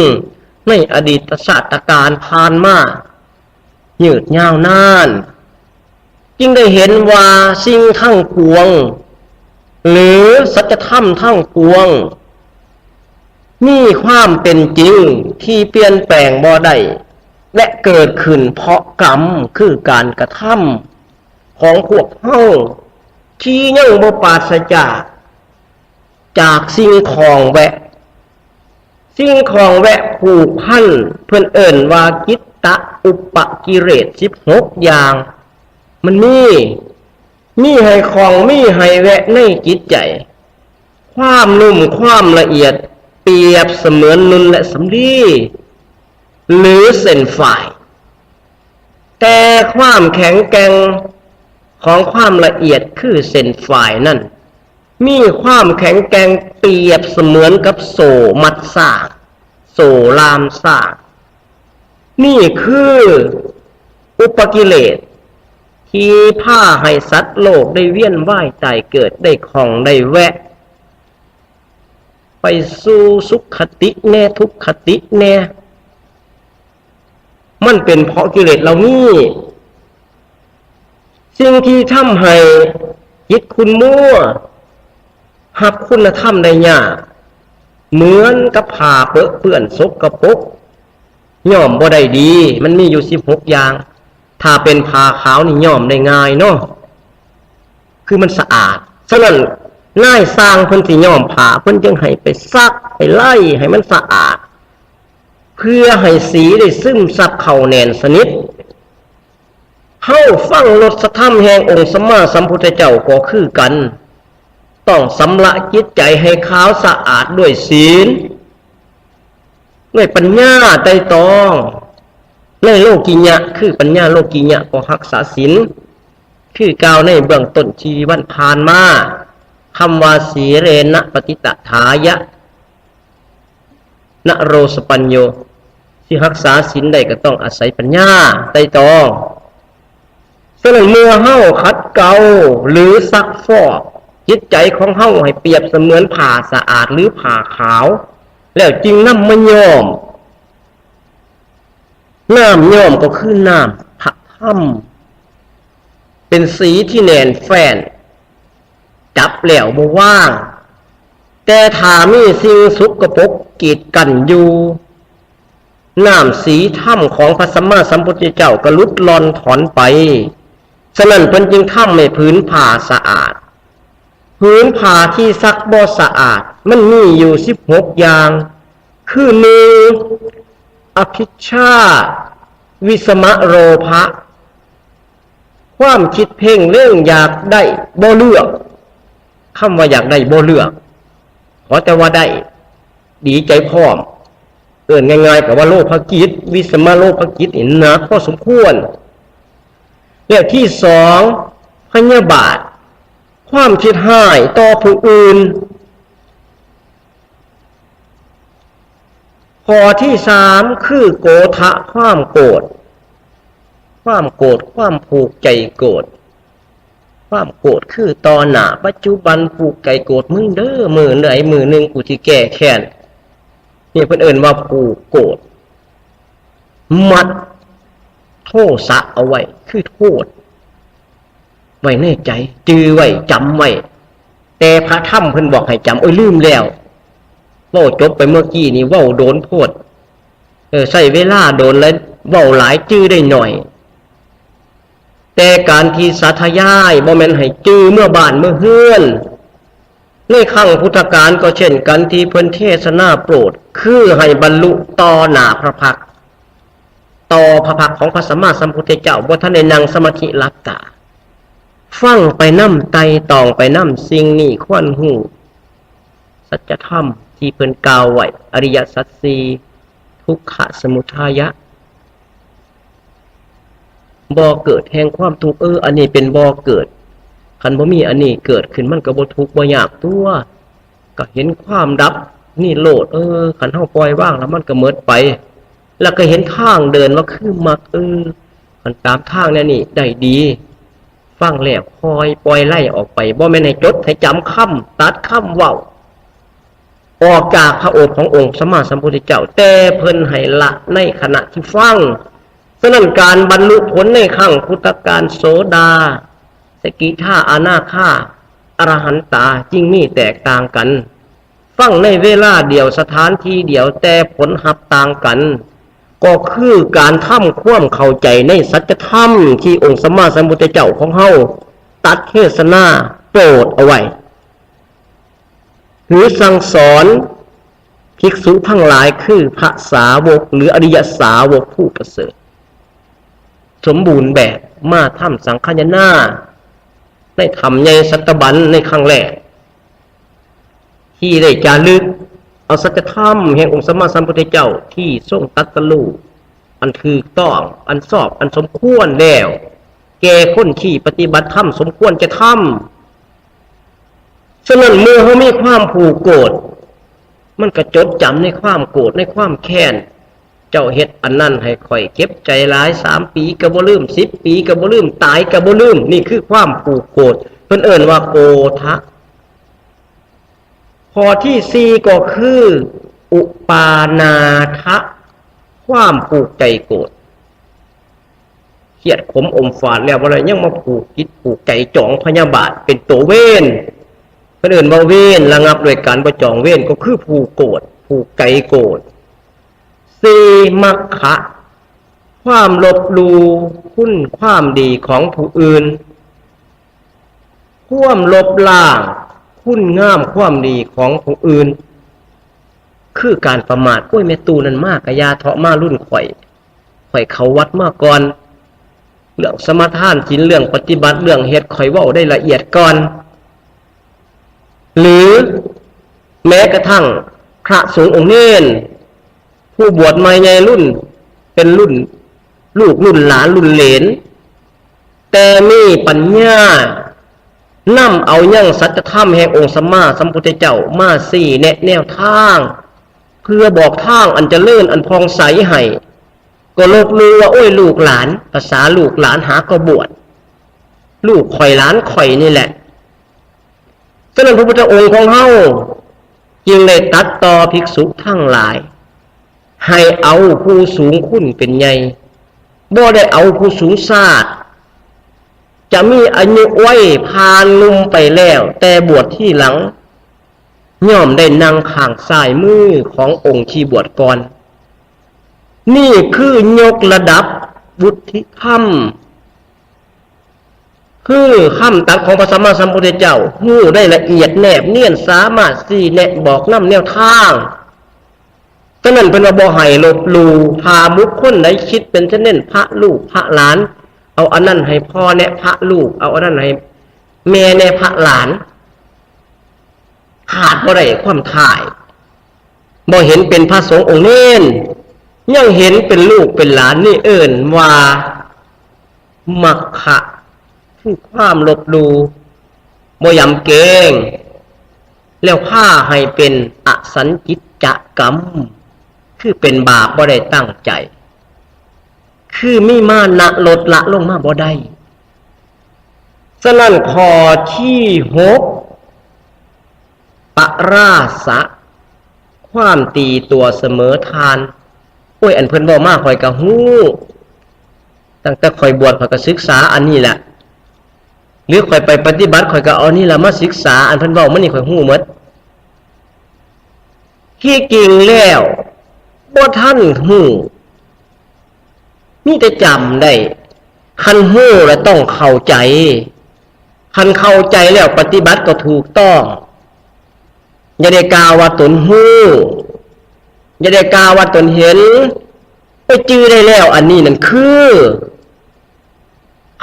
ໃນອະດີດຊາດຕະການຜ່ານມາຍືດຍາວນານ, ຈຶ່ງໄດ້ເຫັນວ່າສິ່ງທັງປວງ ຫຼື ສັດຈະທຳທັງປວງ ມີຄວາມເປັນຈິງທີ່ປ່ຽນແປງບໍ່ໄດ້ ແລະ ເກີດຂຶ້ນເພາະກຳ ຄືການກະທຳຂອງພວກເຮົາ ທີ່ຍັງບໍ່ປາສຈາກ ຈາກສິ່ງຂ້ອງແວະ. ສິ່ງຂ້ອງແວະຜູກພັນ ເພິ່ນເອີ້ນວ່າກິດຕະອຸປະກິເລດສິບຫົກຢ່າງ. ມັນມີ ມີໃຫ້ຂ້ອງ ມີໃຫ້ແວະໃນຈິດໃຈ. ຄວາມນຸ້ມ ຄວາມລະອຽດ ປຽບສະເໝືອນນຸ່ນ ແລະ ສຳລີ ຫຼື ເສັ້ນຝ້າຍ. ແຕ່ຄວາມແຂງແກ່ງຂອງຄວາມລະອຽດຄືເສັ້ນຝ້າຍນັ້ນ ມີຄວາມແຂງແກ່ງປຽບສະເໝືອນກັບໂສ້ມັດຊ້າງ, ໂສ້ລ່າມຊ້າງ. ນີ້ຄືອຸປະກິເລດທີ່ພາໃຫ້ສັດໂລກໄດ້ວຽນວ່າຍຕາຍເກີດ, ໄດ້ຂ້ອງໄດ້ແວະ ໄປສູ່ສຸກຄະຕິແດ່ ທຸກຄະຕິແດ່. ມັນເປັນເພາະກິເລດເຫຼົ່ານີ້ ສິ່ງທີ່ທຳໃຫ້ຈິດຂຸ້ນມົວ ຮັບຄຸນນະທຳໄດ້ຍາກ ເໝືອນກັບຜ້າເປິເປື້ອນສົກກະປົກ ຍ້ອມບໍ່ໄດ້ດີ. ມັນມີຢູ່ສິບຫົກຢ່າງ. ຖ້າເປັນຜ້າຂາວນີ້ຍ້ອມໄດ້ງ່າຍເນາະ ຄືມັນສະອາດ. ສະນັ້ນ ນາຍຊ່າງເພິ່ນຊິຍ້ອມຜ້າ ເພິ່ນຈຶ່ງໃຫ້ໄປຊັກ ໄປໄລ່ໃຫ້ມັນສະອາດ ເພື່ອໃຫ້ສີໄດ້ຊຶມຊັບເຂົ້າແໜ້ນສະໜິດ. ເຮົາຟັງລົດສະທຳແຫ່ງອົງສຳມາສຳພຸດທະເຈົ້າກໍຄືກັນ, ຕ້ອງຊຳລະຈິດໃຈໃຫ້ຂາວສະອາດດ້ວຍສີນ, ດ້ວຍປັນຍາໄຕ່ຕອງໃນໂລກິຍະ, ຄືປັນຍາໂລກິຍະກໍຮັກສາສິນ, ຄືກ່າວໃນເບື້ອງຕົ້ນທີ່ວັນຜ່ານມາ, ຄຳວ່າ ສີເລນະປະຕິດຕະຖາຍະ ນະໂຣສະປັນໂຍ, ຊິຮັກສາສິນໄດ້ກໍຕ້ອງອາໄສປັນຍາໄຕ່ຕອງ. ສະນັ້ນເມື່ອເຮົາຂັດເກົາ ຫຼື ຊັກຟອກຈິດໃຈຂອງເຮົາໃຫ້ປຽບສະເໝືອນຜ້າສະອາດ ຫຼື ຜ້າຂາວ ແລ້ວຈຶ່ງນຳມາຍ້ອມ, ນ້ຳຍ້ອມກໍຄືນ້ຳພະທຳ, ເປັນສີທີ່ແໜ້ນແຟ້ນ ຈັບແລ້ວບໍ່ວາງ, ແຕ່ຖ້າມີສິ່ງສົກກະປົກກີດກັ້ນຢູ່, ນ້ຳສີທຳຂອງພະສຳມາສຳພຸດທະເຈົ້າກໍຫຼຸດລ່ອນຖອນໄປ. ສະນັ້ນເພິ່ນຈຶ່ງທຳໃຫ້ຜືນຜ້າສະອາດ. ຜືນຜ້າທີ່ຊັກບໍ່ສະອາດ ມັນມີຢູ່ສິບຫົກຢ່າງ, ຄື ໜຶ່ງ ອະພິດຊາ, ວິສະມະໂລພະ, ຄວາມຄິດເພງເລັງຢາກໄດ້ບໍ່ເລືອກ, ຄຳວ່າຢາກໄດ້ບໍ່ເລືອກ, ຂໍແຕ່ວ່າໄດ້ ດີໃຈພ້ອມ. ເອີ້ນງ່າຍໆກໍວ່າໂລພະຈິດ, ວິສະມະໂລພະຈິດນີ້ໜັກພໍສົມຄວນ. ແລະ ທີສອງ ພະຍາບາດ, ຄວາມຄິດຮ້າຍຕໍ່ຜູ້ອື່ນ. ຂໍ້ທີສາມ ຄືໂກທະ, ຄວາມໂກດ, ຄວາມໂກດ, ຄວາມຜູກໃຈໂກດ. ຄວາມໂກດຄືຕໍ່ໜ້າປັດຈຸບັນ, ຜູກໃຈໂກດມຶງເດີ, ມື້ໃດມື້ໜຶ່ງກູຊິແກ້ແຄ້ນ. ນີ້ເພິ່ນເອີ້ນວ່າຜູກໂກດ, ມັດໂທສະເອົາໄວ້, ຄືໂທດ ໄວ້ໃນໃຈ, ຈື່ໄວ້, ຈຳໄວ້. ແຕ່ພະທຳເພິ່ນບອກໃຫ້ຈຳ, ໂອ້ຍ ລືມແລ້ວ. ເວົ້າຈົບໄປເມື່ອກີ້ນີ້, ເວົ້າໂດນໂພດ. ເອີ, ໃຊ້ເວລາໂດນ ແລະ ເວົ້າຫຼາຍ, ຈື່ໄດ້ໜ້ອຍ. ແຕ່ການທີ່ສາທະຍາຍ ບໍ່ແມ່ນໃຫ້ຈື່ເມືອບ້ານເມືອເຮືອນ. ໃນຄັ້ງພຸດທະການກໍເຊັ່ນກັນ, ທີ່ເພິ່ນເທສະນາໂປດ ຄືໃຫ້ບັນລຸຕໍ່ໜ້າພະພັກ, ຕໍ່ພະພັກຂອງພະສຳມາສຳພຸດທະເຈົ້າ, ບໍ່ທັນໄດ້ນັ່ງສະມາທິຫຼັບຕາ. ຟັງໄປນຳ, ໄຕ່ຕອງໄປນຳ, ສິ່ງນີ້ຄວນຮູ້. ສັດຈະທຳທີ່ເພິ່ນກ່າວໄວ້, ອະລິຍະສັດສີ່, ທຸກຂະ, ສະມຸດທາຍະ, ບໍ່ເກີດແຫ່ງຄວາມທຸກ. ເອີ, ອັນນີ້ເປັນບໍ່ເກີດ. ຄັນບໍ່ມີອັນນີ້ເກີດຂຶ້ນ, ມັນກໍບໍ່ທຸກບໍ່ຍາກຕົວະ. ກໍເຫັນຄວາມດັບນີ້ໂລດ. ເອີ, ຄັນເຮົາປ່ອຍວາງແລ້ວ, ມັນກໍໝົດໄປ. ແລ້ວກໍເຫັນທາງເດີນວ່າຄືມັກ. ເອີ, ຄັນຕາມທາງແນວນີ້ໄດ້ດີ. ໄຟ ຟັງແລ້ວຄ່ອຍປ່ອຍໄຫຼອອກໄປ, ບໍ່ແມ່ນໃຫ້ຈົດໃຫ້ຈຳຄຳຕັດຄຳເວົ້າ ອອກຈາກພະໂອດຂອງອົງສຳມາສຳພຸດທະເຈົ້າ, ແຕ່ເພິ່ນໃຫ້ລະໃນຂະນະທີ່ຟັງ. ສະນັ້ນ ການບັນລຸຜົນໃນຄັ້ງພຸດທະການ ໂສດາ, ສະກິທາ, ອະນາຄາ, ອະລະຫັນຕາ ຈຶ່ງມີແຕກຕ່າງກັນ. ຟັງໃນເວລາດຽວ, ສະຖານທີ່ດຽວ, ແຕ່ຜົນຮັບຕ່າງກັນ, ກໍຄືການທຳຄວາມເຂົ້າໃຈໃນສັດຈະທຳທີ່ອົງສຳມາສຳພຸດທະເຈົ້າຂອງເຮົາຕັດເທດສະນາໂປດເອົາໄວ້ ຫຼື ສັ່ງສອນພິກສຸທັງຫຼາຍ ຄືພະສາວົກ ຫຼື ອະລິຍະສາວົກຜູ້ປະເສີດ ສົມບູນແບບ ມາທຳສັງຄາຍະນາ ໃນຖ້ຳໃຫຍ່ສັດຕະບັນໃນຄັ້ງແລກ ທີ່ໄດ້ຈາລຶກເອົາສັດຈະທຳແຫ່ງອົງສຳມາສຳພຸດທະເຈົ້າ ທີ່ຊົງຕັດສະຮູ້ອັນຖືກຕ້ອງ ອັນຊອບ ອັນສົມຄວນແລ້ວ ແກ່ຄົນທີ່ປະຕິບັດທຳສົມຄວນຈະທຳ. ສະນັ້ນ ເມື່ອເຮົາມີຄວາມຜູກໂກດ ມັນກໍຈົດຈຳໃນຄວາມໂກດ ໃນຄວາມແຄ້ນ. ເຈົ້າເຮັດອັນນັ້ນໃຫ້ຂ້ອຍເຈັບໃຈຫຼາຍ ສາມປີກໍບໍ່ລືມ ສິບປີກໍບໍ່ລືມ ຕາຍກໍບໍ່ລືມ. ນີ້ຄືຄວາມຜູກໂກດ ເພິ່ນເອີ້ນວ່າໂກທະ. ຂໍ້ທີສີ່ກໍຄືອຸປານາທະ ຄວາມຜູກໃຈໂກດ. ຄຽດຂົມອົມຟາດແລ້ວບໍ່ໄດ້ ຍັງມາຜູກຈິດຜູກໃຈ ຈອງພະຍາບາດ ເປັນໂຕເວນ. ເພິ່ນເອີ້ນວ່າເວນ ລະງັບດ້ວຍການບໍ່ຈອງເວນ ກໍຄືຜູກໂກດ ຜູກໃຈໂກດ. ສີ່ ມັກຂະ ຄວາມລົບຫຼູ່ຄຸນຄວາມດີຂອງຜູ້ອື່ນ, ຄວາມລົບລ້າງຄຸນງາມຄວາມດີຂອງຜູ້ອື່ນ. ຄືການປະໝາດ. ໂອ້ຍ ແມ່ຕູ້ນັ້ນມາກະຢ່າເທາະ ມາລຸ້ນຂ້ອຍ ຂ້ອຍເຂົ້າວັດມາກ່ອນ. ເລື່ອງສະມາທານສິນ ເລື່ອງປະຕິບັດ ເລື່ອງເຮັດ ຂ້ອຍເວົ້າໄດ້ລະອຽດກ່ອນ. ຫຼື ແມ້ກະທັ່ງພະສົງອົງເນນ ຜູ້ບວດໃໝ່ໃຫຍ່ລຸ້ນ ເປັນລຸ້ນລູກລຸ້ນຫຼານລຸ້ນເຫຼນ ແຕ່ມີປັນຍານຳເອົາຍັງສັດຈະທຳແຫ່ງອົງສຳມາສຳພຸດທະເຈົ້າມາຊີ້ແນະແນວທາງ ເພື່ອບອກທາງອັນຈະເລີນອັນຜ່ອງໃສໃຫ້ ກໍລົບຫຼູ່ວ່າ ໂອ້ຍ ລູກຫຼານ ພາສາລູກຫຼານຫາກໍບວດ ລູກຂ້ອຍຫຼານຂ້ອຍນີ້ແຫຼະ. ສະນັ້ນ ພະພຸດທະອົງຂອງເຮົາຈຶ່ງໄດ້ຕັດຕໍ່ພິກສຸທັງຫຼາຍ ໃຫ້ເອົາຜູ້ສູງຄຸນເປັນໃຫຍ່ ບໍ່ໄດ້ເອົາຜູ້ສູງຊາດ. ຈະມີອາຍຸໄວຜ່ານໜຸ່ມໄປແລ້ວ ແຕ່ບວດທີຫຼັງ ຍ່ອມໄດ້ນັ່ງຂ້າງຊ້າຍມືຂອງອົງທີ່ບວດກ່ອນ. ນີ້ຄືຍົກລະດັບວຸດທິທຳ ຄືຄຳຕັດຂອງພະສຳມາສຳພຸດທະເຈົ້າ ຮູ້ໄດ້ລະອຽດແນບນຽນ ສາມາດຊີ້ແນະບອກນຳແນວທາງ. ສະນັ້ນ ເພິ່ນວ່າບໍ່ໃຫ້ລົບຫຼູ່. ຖ້າບຸກຄົນໃດຄິດເປັນເຊັ່ນນັ້ນ ພະລູກພະຫຼານ ເອົາອັນນັ້ນໃຫ້ພໍ່ແນະພະລູກ ເອົາອັນນັ້ນໃຫ້ແມ່ແນະພະຫຼານ ຂາດບໍ່ໄດ້ຄວາມທ້າຍ. ບໍ່ເຫັນເປັນພະສົງອົງເນນ ຍັງເຫັນເປັນລູກເປັນຫຼານ ນີ້ເອີ້ນວ່າມັກຂະ ຄືຄວາມລົບຫຼູ່ ບໍ່ຢຳເກງ ແລ້ວພາໃຫ້ເປັນອະສັນຈິດຈະກຳ ຄືເປັນບາບບໍ່ໄດ້ຕັ້ງໃຈ ຄືມີມານະ ລົດລະລົງມາບໍ່ໄດ້. ສະນັ້ນ ຂໍ້ທີຫົກ ປະລາສະ ຄວາມຕີຕົວສະເໝີທ່ານ. ໂອ້ຍ ອັນເພິ່ນເວົ້າມາຂ້ອຍກະຮູ້ ຕັ້ງແຕ່ຂ້ອຍບວດ ຂ້ອຍກະສຶກສາອັນນີ້ແຫຼະ ຫຼືຂ້ອຍໄປປະຕິບັດ ຂ້ອຍກະເອົານີ້ລະມາສຶກສາ ອັນເພິ່ນເວົ້າມານີ້ຂ້ອຍຮູ້ໝົດ. ທີ່ຈິງແລ້ວບໍ່ທັນຮູ້ ມີແຕ່ຈຳໄດ້. ຄັນຮູ້ລະຕ້ອງເຂົ້າໃຈ ຄັນເຂົ້າໃຈແລ້ວປະຕິບັດກໍຖືກຕ້ອງ. ຢ່າໄດ້ກ່າວວ່າຕົນຮູ້ ຢ່າໄດ້ກ່າວວ່າຕົນເຫັນ ໄປຈື່ໄດ້ແລ້ວ ອັນນີ້ນັ້ນຄື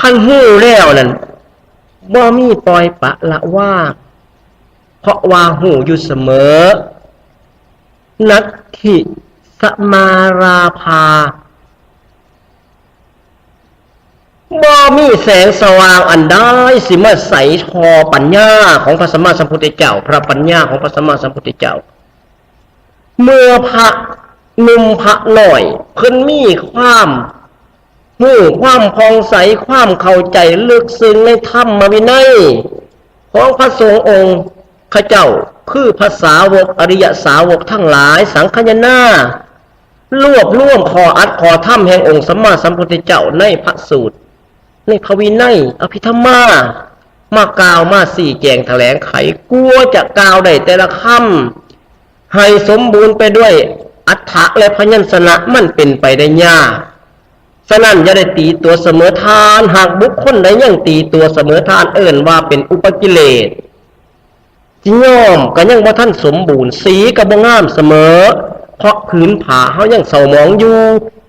ຄັນຮູ້ແລ້ວນັ້ນ ບໍ່ມີປ່ອຍປະລະວາງ ເພາະວ່າຮູ້ຢູ່ສະເໝີ. ນັດຖິສະມາລາພາ ບໍ່ມີແສງສະຫວ່າງອັນໃດຊິມາໃສທໍ່ປັນຍາຂອງພະສຳມາສຳພຸດທະເຈົ້າ, ພະປັນຍາຂອງພະສຳມາສຳພຸດທະເຈົ້າ. ເມື່ອພະໜຸ່ມພະນ້ອຍເພິ່ນມີຄວາມ ຮູ້ຄວາມຜ່ອງໃສ, ຄວາມເຂົ້າໃຈເລິກເຊິ່ງໃນທຳມະວິໄນຂອງພະສົງອົງຂະເຈົ້າ, ຄືພະສາວົກ, ອະລິຍະສາວົກທັງຫຼາຍ, ສັງຄະຍານາ ລວບລວມຂໍ້ອັດຂໍ້ທຳແຫ່ງອົງສຳມາສຳພຸດທະເຈົ້າໃນພະສູດ, ໃນພະວິໄນ, ອະພິທຳມາ ມາກ່າວ, ມາຊີ້ແຈງຖະແຫຼງໄຂ, ກວ່າຈະກ່າວໄດ້ແຕ່ລະຄຳໃຫ້ສົມບູນໄປດ້ວຍອັດຖະ ແລະ ພະຍັນຊະນະ, ມັນເປັນໄປໄດ້ຍາກ. ສະນັ້ນ ຢ່າໄດ້ຕີຕົວສະເໝີທ່ານ, ຫາກບຸກຄົນໃດຍັງຕີຕົວສະເໝີທ່ານ, ເອີ້ນວ່າເປັນອຸປະກິເລດ. ຊິຍ້ອມກໍຍັງບໍ່ທັນສົມບູນ, ສີກໍບໍ່ງາມສະເໝີ, ເພາະຜືນຜ້າເຮົາຍັງເສົ້າໝອງຢູ່,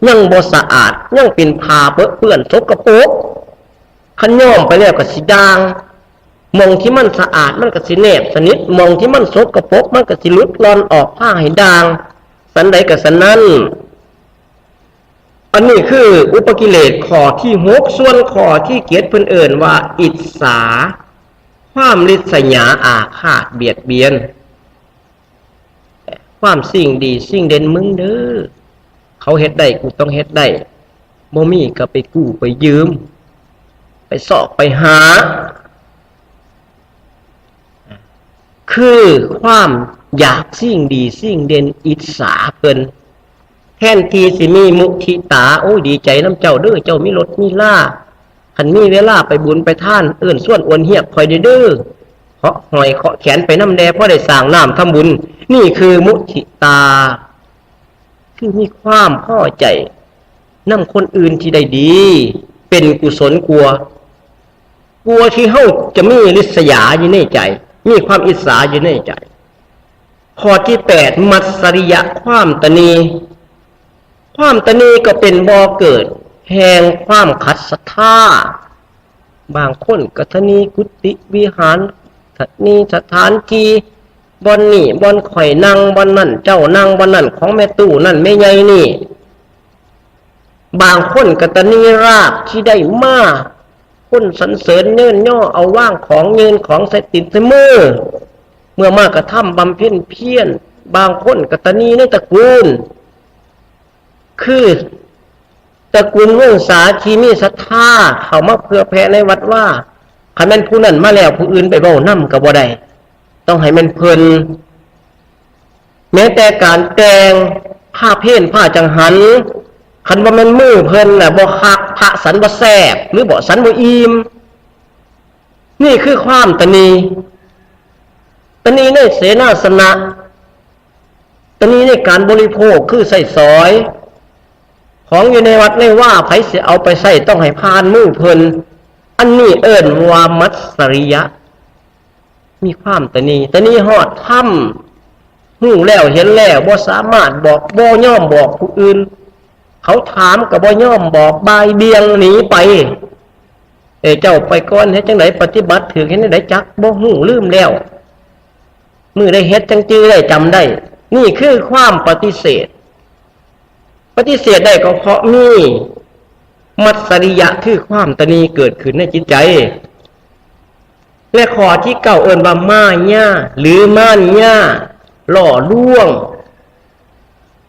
ຍັງບໍ່ສະອາດ, ຍັງເປັນຜ້າເປິເປື້ອນສົກກະປົກ. ຄັນຍ້ອມໄປແລ້ວກໍຊິດ່າງ, ໝ່ອງທີ່ມັນສະອາດມັນກໍຊິແນບສະໜິດ, ໝ່ອງທີ່ມັນສົກກະປົກມັນກໍຊິຫຼຸດລ່ອນອອກ ພາໃຫ້ດ່າງ. ສັນໃດກໍສັນນັ້ນ. ອັນນີ້ຄືອຸປະກິເລດຂໍ້ທີຫົກ, ສ່ວນຂໍ້ທີເຈັດເພິ່ນເອີ້ນວ່າອິດສາ, ຄວາມລິດສະຫຍາອາຄາດບຽດບຽນ, ຄວາມຊິ່ງດີຊິ່ງເດັ່ນມຶງເດີ, ເຂົາເຮັດໄດ້ ກູຕ້ອງເຮັດໄດ້, ບໍ່ມີກໍໄປກູ້ໄປຢືມ, ໄປຊອກໄປຫາ. ຄືຄວາມຢາກສິ່ງດີສິ່งเด่น ອິດສາເພິ່น. ແທນທີ່ຊິມີມຸທິຕາ, ໂອ້ຍ ດີໃຈນຳເຈົ້າເດີ້, ເຈົ້າມີລົດມີລາ, ຄັນມີເວລາໄປບຸນໄປທານ ເອີ້ນຊວນອວນຮຽກຂ້ອຍແດ່ເດີ້, ເຄາະຫ້ອຍເຄາະແຂນໄປນຳແດ່, ພໍໄດ້ສ້າງນ້ຳທຳບຸນ. ນີ້ຄືມຸທິຕາ. ຄືມີຄວາມພໍໃຈນຳຄົນອື່ນທີ່ໄດ້ດີ, ເປັນກຸສົນກວ່າ, ກວ່າທີ່ເຮົາຈະມີລິດສະຫຍາຢູ່ໃນໃຈ, ມີຄວາມອິດສາຢູ່ໃນໃຈ. ຂໍ້ທີແປດ ມັດສະລິຍະ, ຄວາມຕະໜີ. ຄວາມຕະໜີກໍເປັນບໍ່ເກີດແຫ່ງຄວາມຂັດສັດທາ. ບາງຄົນກໍຕະໜີກຸຕິວິຫານ, ຕະໜີສະຖານທີ່, ບ່ອນນີ້ບ່ອນຂ້ອຍນັ່ງ, ບ່ອນນັ້ນເຈົ້ານັ່ງ, ບ່ອນນັ້ນຂອງແມ່ຕູ້ນັ້ນແມ່ໃຫຍ່ນີ້. ບາງຄົນກໍຕະໜີລາບທີ່ໄດ້ມາ, ຄົນສັນເສີນເຍີນຍໍເອົາວາງຂອງ, ຍື່ນຂອງໃສ່ຕີນໃສ່ມື, ເມື່ອມາກະທຳບຳເພັນພຽນ. ບາງຄົນກໍຕະໜີໃນຕະກູນ, ຄືຕະກູນວົງສາທີ່ມີສັດທາເຂົ້າມາເຜື່ອແຜ່ໃນວັດວາ, ຄັນແມ່ນຜູ້ນັ້ນມາແລ້ວ ຜູ້ອື່ນໄປເວົ້ານຳກໍບໍ່ໄດ້, ຕ້ອງໃຫ້ແມ່ນເພິ່ນ. ແມ້ແຕ່ການແຕ່ງຜ້າເພນຜ້າຈັງຫັນ, ຄັນບໍ່ແມ່ນມືເພິ່ນນະ ບໍ່ຄັກ, ພະສັນບໍ່ແຊບ ຫຼືບໍ່ສັນບໍ່ອີ່ມ. ນີ້ຄືຄວາມຕະໜີ, ຕະໜີໃນເສນາສະນະ, ຕະໜີໃນການບໍລິໂພກ ຄືໃຊ້ສອຍ, ຂອງຢູ່ໃນວັດໃນວາ ໃຜຊິເອົາໄປໃຊ້ ຕ້ອງໃຫ້ຜ່ານມືເພິ່ນ. ອັນນີ້ເອີ້ນວ່າມັດສະລິຍະ, ມີຄວາມຕະໜີ, ຕະໜີຮອດທຳ, ຮູ້ແລ້ວເຫັນແລ້ວ, ບໍ່ສາມາດບອກ, ບໍ່ຍອມບອກຜູ້ອື່ນ. ເຂົາຖາມກໍບໍ່ຍອມບອກ, ບ່າຍບ່ຽງໜີໄປ. ເອີ ເຈົ້າໄປກ່ອນ, ເຮັດຈັ່ງໃດປະຕິບັດຖືກ, ເຮັດຈັ່ງໃດຈັກ, ບໍ່ຮູ້, ລືມແລ້ວ. ມື້ໃດເຮັດຈັ່ງຈື່ໄດ້, ຈຳໄດ້. ນີ້ຄືຄວາມປະຕິເສດ. ປະຕິເສດໄດ້ກໍເພາະມີມັດສະລິຍະ, ຄືຄວາມຕະໜີເກີດຂຶ້ນໃນຈິດໃຈ. ແລະ ຂໍ້ທີເກົ້າເອີ້ນວ່າມາຍາ ຫຼືມານຍາ, ຫຼໍ່ລວງ,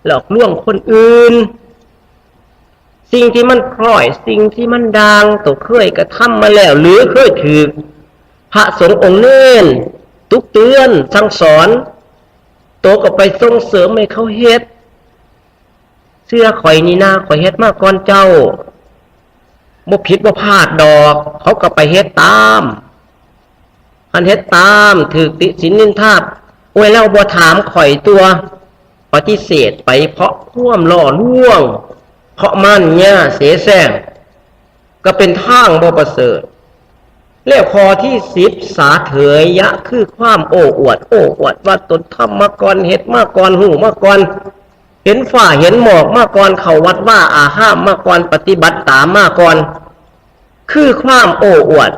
ຫຼອກລວງຄົນອື່ນ. ສິ່ງທີ່ມັນພ້ອຍ, ສິ່ງທີ່ມັນດ່າງ, ໂຕເຄີຍກະທຳມາແລ້ວ ຫຼືເຄີຍຖືກພະສົງອົງເນນຕຸກເຕືອນສັ່ງສອນ, ໂຕກໍໄປສົ່ງເສີມໃຫ້ເຂົາເຮັດ. ເຊື່ອຂ້ອຍນີ້ນາ, ຂ້ອຍເຮັດມາກ່ອນເຈົ້າ, ບໍ່ຜິດບໍ່ພາດດອກ. ເຂົາກໍໄປເຮັດຕາມ. ຄັນເຮັດຕາມຖືກຕິສິນນິນທາ, ໂອ້ຍ ລາວບໍ່ຖາມຂ້ອຍຕົວະ. ປະຕິເສດໄປເພາະຄວາມຫຼໍ່ລວງ, ເພາະມານຍາເສແສ້ງ, ກໍເປັນທາງບໍ່ປະເສີດ. ແລ້ວຂໍ້ທີສິບ ສາເຖຍະ, ຄືຄວາມໂອ້ອວດ, ໂອ້ອວດວ່າຕົນທຳມາກ່ອນ, ເຮັດມາກ່ອນ, ຮູ້ມາກ່ອນ, ເຫັນຟ້າເຫັນໝອກມາກ່ອນ, ເຂົ້າວັດວາອາຮາມມາກ່ອນ, ປະຕິບັດຕາມມາກ່ອນ. ຄືຄວາມໂອ້ອວດ,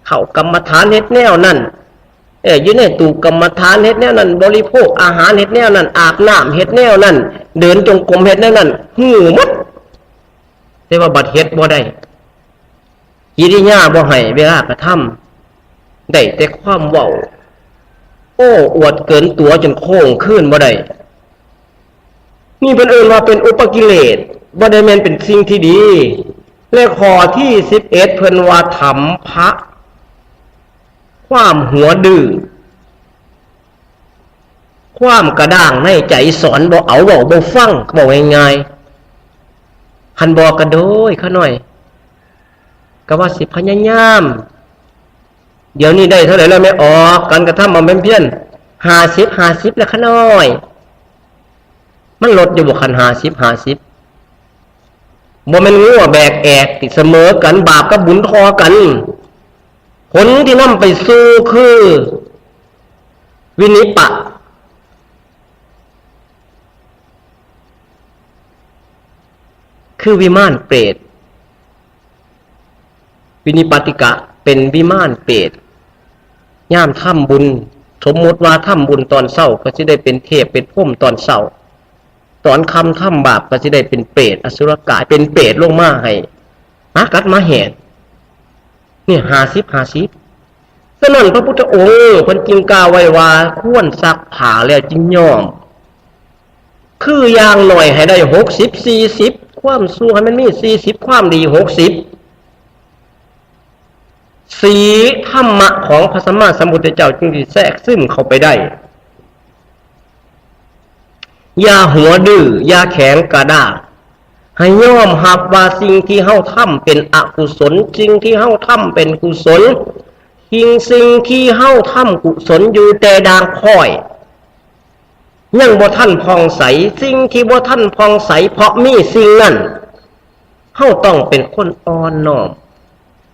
ເຂົ້າກຳມະຖານເຮັດແນວນັ້ນ, ເອີ ຢູ່ໃນຕູ້ກຳມະຖານເຮັດແນວນັ້ນ, ບໍລິໂພກອາຫານເຮັດແນວນັ້ນ, ອາບນ້ຳເຮັດແນວນັ້ນ, ເດີນຈົງກົມເຮັດແນວນັ້ນ, ຮູ້ໝົດ, ແຕ່ວ່າບັດເຮັດບໍ່ໄດ້, ກິລິຍາບໍ່ໃຫ້ເວລາກະທຳ, ໄດ້ແຕ່ຄວາມເວົ້າ, ໂອ້ອວດເກີນຕົວຈົນໂຄ້ງຄືນບໍ່ໄດ້. ນີ້ເພິ່ນເອີ້ນວ່າເປັນອຸປະກິເລດ. ບໍ່ໄດ້ແມ່ນເປັນສິ່ງທີ່ດີ. ແລະ ຂໍ້ທີສິບເອັດ ເພິ່ນວ່າ ທຳພະ ຄວາມຫົວດື້ ຄວາມກະດ້າງໃນໃຈ ສອນບໍ່ເອົາ ເວົ້າບໍ່ຟັງ ເວົ້າງ່າຍໆ. ຄັນບອກກະໂດຍຂະໜ້ອຍ ກະວ່າຊິພະຍາຍາມ. ດຽວນີ້ໄດ້ເທົ່າໃດແລ້ວແມ່ອອກ? ການກະທຳບຳເພັນພຽນ ຫ້າສິບ ຫ້າສິບ ແລ້ວຂະນ້ອຍ. ມັນລົດຢູ່ບໍ່ຄັນ ຫ້າສິບ ຫ້າສິບ? ບໍ່ແມ່ນງົວແບກແອກຕິ ສະເໝີກັນ ບາບກັບບຸນທໍ່ກັນ. ຜົນທີ່ນຳໄປສູ່ຄືວິນິປະ ຄືວິມານເປດ. ວິນິປາຕິກະເປັນວິມານເປດ. ຍາມທຳບຸນ ສົມມຸດວ່າທຳບຸນຕອນເຊົ້າ ກໍຊິໄດ້ເປັນເທບເປັນພົມຕອນເຊົ້າ, ຕອນຄ່ຳທຳບາບ ກໍຊິໄດ້ເປັນເປດອະສຸລະກາຍ ເປັນເປດລົງມາໃຫ້ຫາກັດມາແຫດ. ນີ້ ຫ້າສິບ ຫ້າສິບ. ສະນັ້ນ ພະພຸດທະອົງເພິ່ນຈຶ່ງກ່າວໄວ້ວ່າ ຄວນຊັກຜ້າແລ້ວຈຶ່ງຍ້ອມ. ຄືຢ່າງໜ້ອຍໃຫ້ໄດ້ຫົກສິບ ສີ່ສິບ ຄວາມຊົ່ວໃຫ້ມັນມີສີ່ສິບ ຄວາມດີຫົກສິບ. ສີທຳມະຂອງພະສຳມາສຳພຸດທະເຈົ້າຈຶ່ງຊິແຊກຊຶມເຂົ້າໄປໄດ້. ຢ່າຫົວດື້ ຢ່າແຂງກະດ້າງ. ໃຫ້ຍອມຮັບວ່າສິ່ງທີ່ເຮົາທຳເປັນອະກຸສົນ, ສິ່ງທີ່ເຮົາທຳເປັນກຸສົນ, ສິ່ງ ສິ່ງທີ່ເຮົາທຳກຸສົນຢູ່ແຕ່ດ່າງຄ້ອຍ ຍັງບໍ່ທັນຜ່ອງໃສ, ສິ່ງທີ່ບໍ່ທັນຜ່ອງໃສ ເພາະມີສິ່ງນັ້ນ, ເຮົາຕ້ອງເປັນຄົນອ່ອນນ້ອມ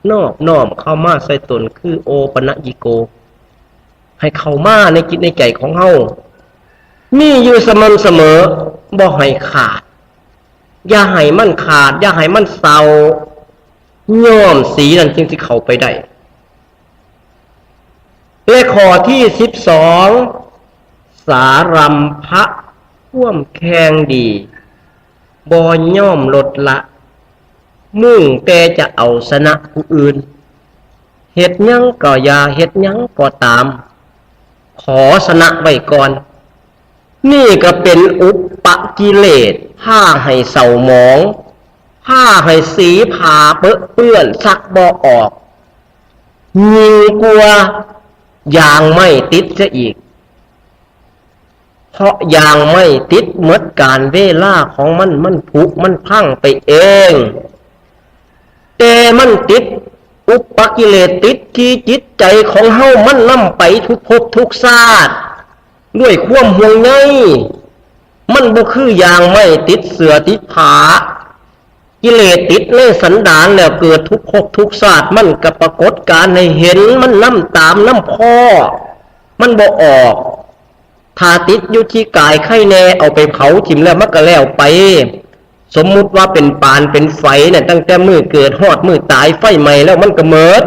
ນອບນ້ອມເຂົ້າມາໃສ່ຕົນ ຄືໂອປະນະຍິໂກ ໃຫ້ເຂົ້າມາໃນຈິດໃນໃຈຂອງເຮົາ ມີຢູ່ສະໝ່ຳສະເໝີ, ບໍ່ໃຫ້ຂາດ, ຢ່າໃຫ້ມັນຂາດ, ຢ່າໃຫ້ມັນເສົ້າ, ຍ້ອມສີນັ້ນຈຶ່ງຊິເຂົ້າໄປໄດ້. ແລະ ຂໍ້ທີສິບສອງ ສາຣຳພະ ຄວາມແຂ່ງດີ ບໍ່ຍອມລົດລະ, ມຸ່ງແຕ່ຈະເອົາຊະນະຜູ້ອື່ນ. ເຮັດຫຍັງກໍຢ່າ, ເຮັດຫຍັງກໍຕາມ, ຂໍຊະນະໄວ້ກ່ອນ. ນີ້ກໍເປັນອຸປະກິເລດ ພາໃຫ້ເສົ້າໝອງ, ພາໃຫ້ສີຜາເປິເປື້ອນ, ຊັກບໍ່ອອກ, ຍິ່ງກວ່າຢາງໄມ້ຕິດເສຍອີກ. ເພາະຢາງໄມ້ຕິດໝົດການເວລາຂອງມັນ, ມັນຜຸ, ມັນພັງໄປເອງ. ແຕ່ມັນຕິດ, ອຸປະກິເລດຕິດທີ່ຈິດໃຈຂອງເຮົາ, ມັນນຳໄປທຸກພົບທຸກຊາດ ດ້ວຍຄວາມຫ່ວງໃຍ. ມັນບໍ່ຄືຢາງໄມ້ຕິດເສື້ອຕິດຜ້າ. ກິເລດຕິດໃນສັນດານແລ້ວເກີດທຸກພົບທຸກຊາດ, ມັນກໍປາກົດການໃຫ້ເຫັນ, ມັນນຳຕາມນຳພໍ້, ມັນບໍ່ອອກ. ຖ້າຕິດຢູ່ທີ່ກາຍໄຄແນ່, ເອົາໄປເຜົາຖິ້ມແລ້ວມັນກໍແລ້ວໄປ. ສົມມຸດວ່າເປັນປານເປັນໄຟນະ, ຕັ້ງແຕ່ມື້ເກີດຮອດມື້ຕາຍ, ໄຟໄໝ້ແລ້ວມັນກໍໝົດ.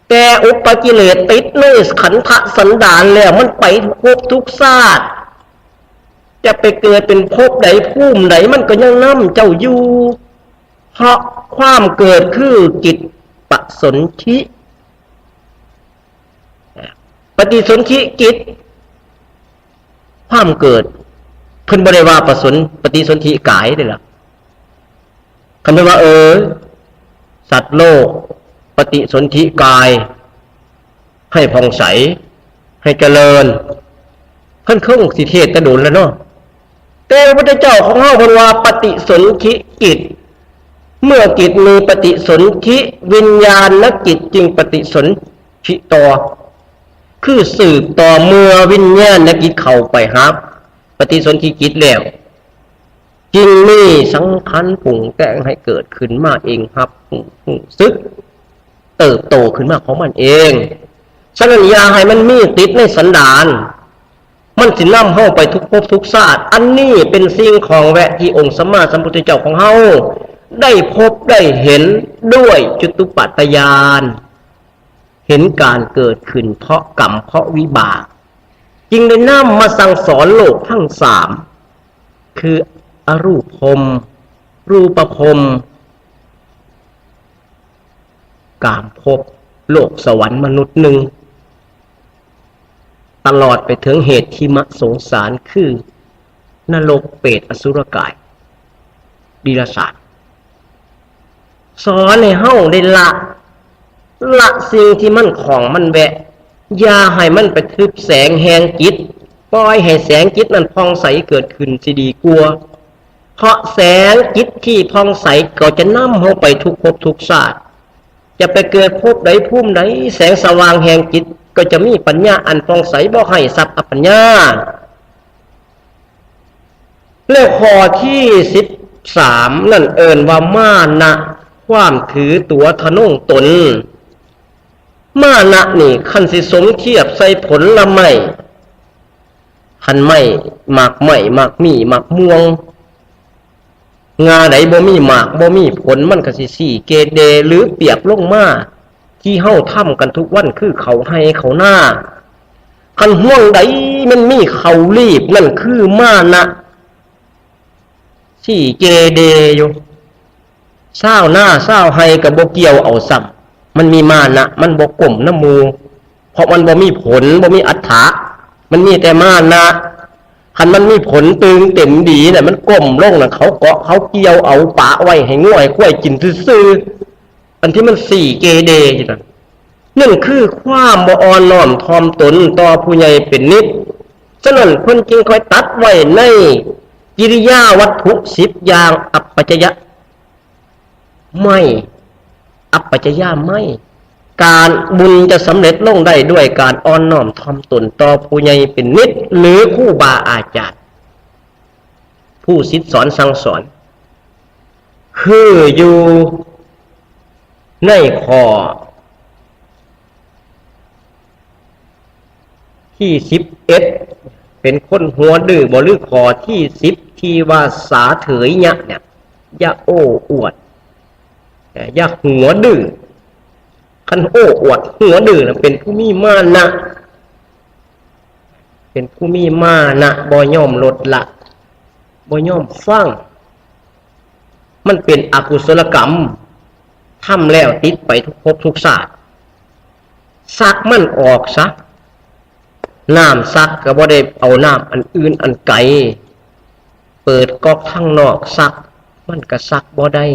ແຕ່ອຸປະກິເລດຕິດໃນຂັນທະສັນດານແລ້ວ, ມັນໄປທຸກພົບທຸກຊາດ, ຈະໄປເກີດເປັນພົບໃດພູມໃດ, ມັນກໍຍັງນຳເຈົ້າຢູ່. ເພາະຄວາມເກີດຄືຈິດປະສົນທິ, ປະຕິສົນທິຈິດ, ຄວາມເກີດ. ເພິ່ນບໍ່ໄດ້ວ່າປະສົນ, ປະຕິສົນທິກາຍເດ້ລະ. ຄັນເພິ່ນວ່າ ເອີ ສັດໂລກປະຕິສົນທິກາຍ ໃຫ້ຜ່ອງໃສ, ໃຫ້ຈະເລີນ, ເພິ່ນຄົງຊິເທດແຕ່ດົນແລ້ວເນາະ. ແຕ່ພະພຸດທະເຈົ້າຂອງເຮົາເພິ່ນວ່າ ປະຕິສົນທິຈິດ, ເມື່ອຈິດມີປະຕິສົນທິ, ວິນຍານະຈິດຈຶ່ງປະຕິສົນທິຕໍ່, ຄືສືບຕໍ່ເມື່ອວິນຍານະຈິດເຂົ້າໄປຫາປະຕິສົນທິຈິດແລ້ວ, ຈຶ່ງມີສັງຂານປຸງແຕ່ງໃຫ້ເກີດຂຶ້ນມາເອງ, ຮັບຮູ້, ຮູ້ສຶກ, ເຕີບໂຕຂຶ້ນມາຂອງມັນເອງ. ສະນັ້ນ ຢ່າໃຫ້ມັນມີຕິດໃນສັນດານ, ມັນຊິນຳເຮົາໄປທຸກພົບທຸກຊາດ. ອັນນີ້ເປັນສິ່ງຂອງແວະທີ່ອົງສຳມາສຳພຸດທະເຈົ້າຂອງເຮົາ ໄດ້ພົບໄດ້ເຫັນດ້ວຍຈຸຕຸປາດຕະຍານ. ເຫັນການເກີດຂຶ້ນເພາະກຳເພາະວິບາກ, ຈຶ່ງໄດ້ນຳມາສັ່ງສອນໂລກທັງສາມ ຄືອະຮູບພົມ, ຮູບປະພົມ, ກາມພົບ, ໂລກສະຫວັນມະນຸດໜຶ່ງ, ຕະຫຼອດໄປເຖິງເຫດທິມະສົງສານ ຄື ນະລົກ, ເປດ, ອະສຸລະກາຍ. ດີລະສາດ ສອນໃຫ້ເຮົາໄດ້ລະ ລະສິ່ງທີ່ມັນຂ້ອງມັນແວະ ຢ່າໃຫ້ມັນໄປທຶບແສງແຫ່ງຈິດ, ປ່ອຍໃຫ້ແສງຈິດນັ້ນຜ່ອງໃສເກີດຂຶ້ນຊິດີກວ່າ. ເພາະແສງຈິດທີ່ຜ່ອງໃສກໍຈະນຳເຮົາໄປທຸກພົບທຸກຊາດ, ຈະໄປເກີດພົບໃດພູມໃດ, ແສງສະຫວ່າງແຫ່ງຈິດກໍຈະມີປັນຍາອັນຜ່ອງໃສ ບໍ່ໃຫ້ສັບອະປັນຍາ. ແລ້ວຂໍ້ທີສິບສາມນັ້ນເອີ້ນວ່າມານະ, ຄວາມຖືຕົວທະນົງຕົນ. ມານະນີ້ ຄັນຊິສົມທຽບໃສ່ຜົນລະໄມ້, ຄັນໄມ້, ໝາກໄມ້, ໝາກມີ້, ໝາກມ່ວງ, ງ່າໃດບໍ່ມີໝາກ ບໍ່ມີຜົນ ມັນກໍຊິຊີ້ເກເດ ຫຼື ປຽບລົງມາ ທີ່ເຮົາທຳກັນທຸກວັນ ຄືເຂົ້າໄຮ່ເຂົ້ານາ. ຄັນຮວງໃດມັນມີເຂົ້າລີບ ນັ້ນຄືມານະ ຊີ້ເກເດຢູ່. ຊາວນາຊາວໄຮ່ກໍບໍ່ກ່ຽວເອົາຊ້ຳ, ມັນມີມານະ ມັນບໍ່ກົ້ມນຳໝູ່ ເພາະມັນບໍ່ມີຜົນ ບໍ່ມີອັດຖະ ມັນມີແຕ່ມານະ. ຄັນມັນມີຜົນຕຶງເຕັມດີນະ ມັນກົ້ມລົງນະ ເຂົາເກາະເຂົາກ່ຽວເອົາ ປະໄວ້ໃຫ້ງົວໃຫ້ຄວາຍກິນຊື່ໆ. ອັນທີ່ມັນຊີ້ເກເດຢູ່ນັ້ນ ນັ້ນຄືຄວາມບໍ່ອ່ອນນ້ອມຖ່ອມຕົນຕໍ່ຜູ້ໃຫຍ່ເປັນນິດ. ສະນັ້ນເພິ່ນຈຶ່ງຄ່ອຍຕັດໄວ້ໃນກິລິຍາວັດຖຸສິບຢ່າງ ອັບປະຈະຍະໄມ້ ອັບປະຈະຍະໄມ້. ການບຸນຈະສຳເລັດລົງໄດ້ດ້ວຍການອ່ອນນ້ອມຖ່ອມຕົນຕໍ່ຜູ້ໃຫຍ່ເປັນນິດ ຫຼື ຄູບາອາຈານ ຜູ້ສິດສອນສັ່ງສອນ ຄືຢູ່ໃນຂໍ້ທີສິບເອັດ ເປັນຄົນຫົວດື້ບໍ່ ຫຼື ຂໍ້ທີສິບ ທີ່ວ່າສາເຖຍຍະເນຍ ຢ່າໂອ້ອວດ ຢ່າຫົວດື້. ຄັນໂອ້ອວດ ຫົວດື້ນະ ເປັນຜູ້ມີມານະ ເປັນຜູ້ມີມານະ ບໍ່ຍອມລົດລະ ບໍ່ຍອມຟັງ. ມັນເປັນອະກຸສົລະກຳ ທຳແລ້ວຕິດໄປທຸກພົບທຸກຊາດ. ຊັກມັນອອກຊະ. ນ້ຳຊັກກໍບໍ່ໄດ້ເອົານ້ຳອັນອື່ນອັນໄກ, ເປີດກັອກທາງນອກຊັກ ມັນກໍຊັກບໍ່ໄດ້.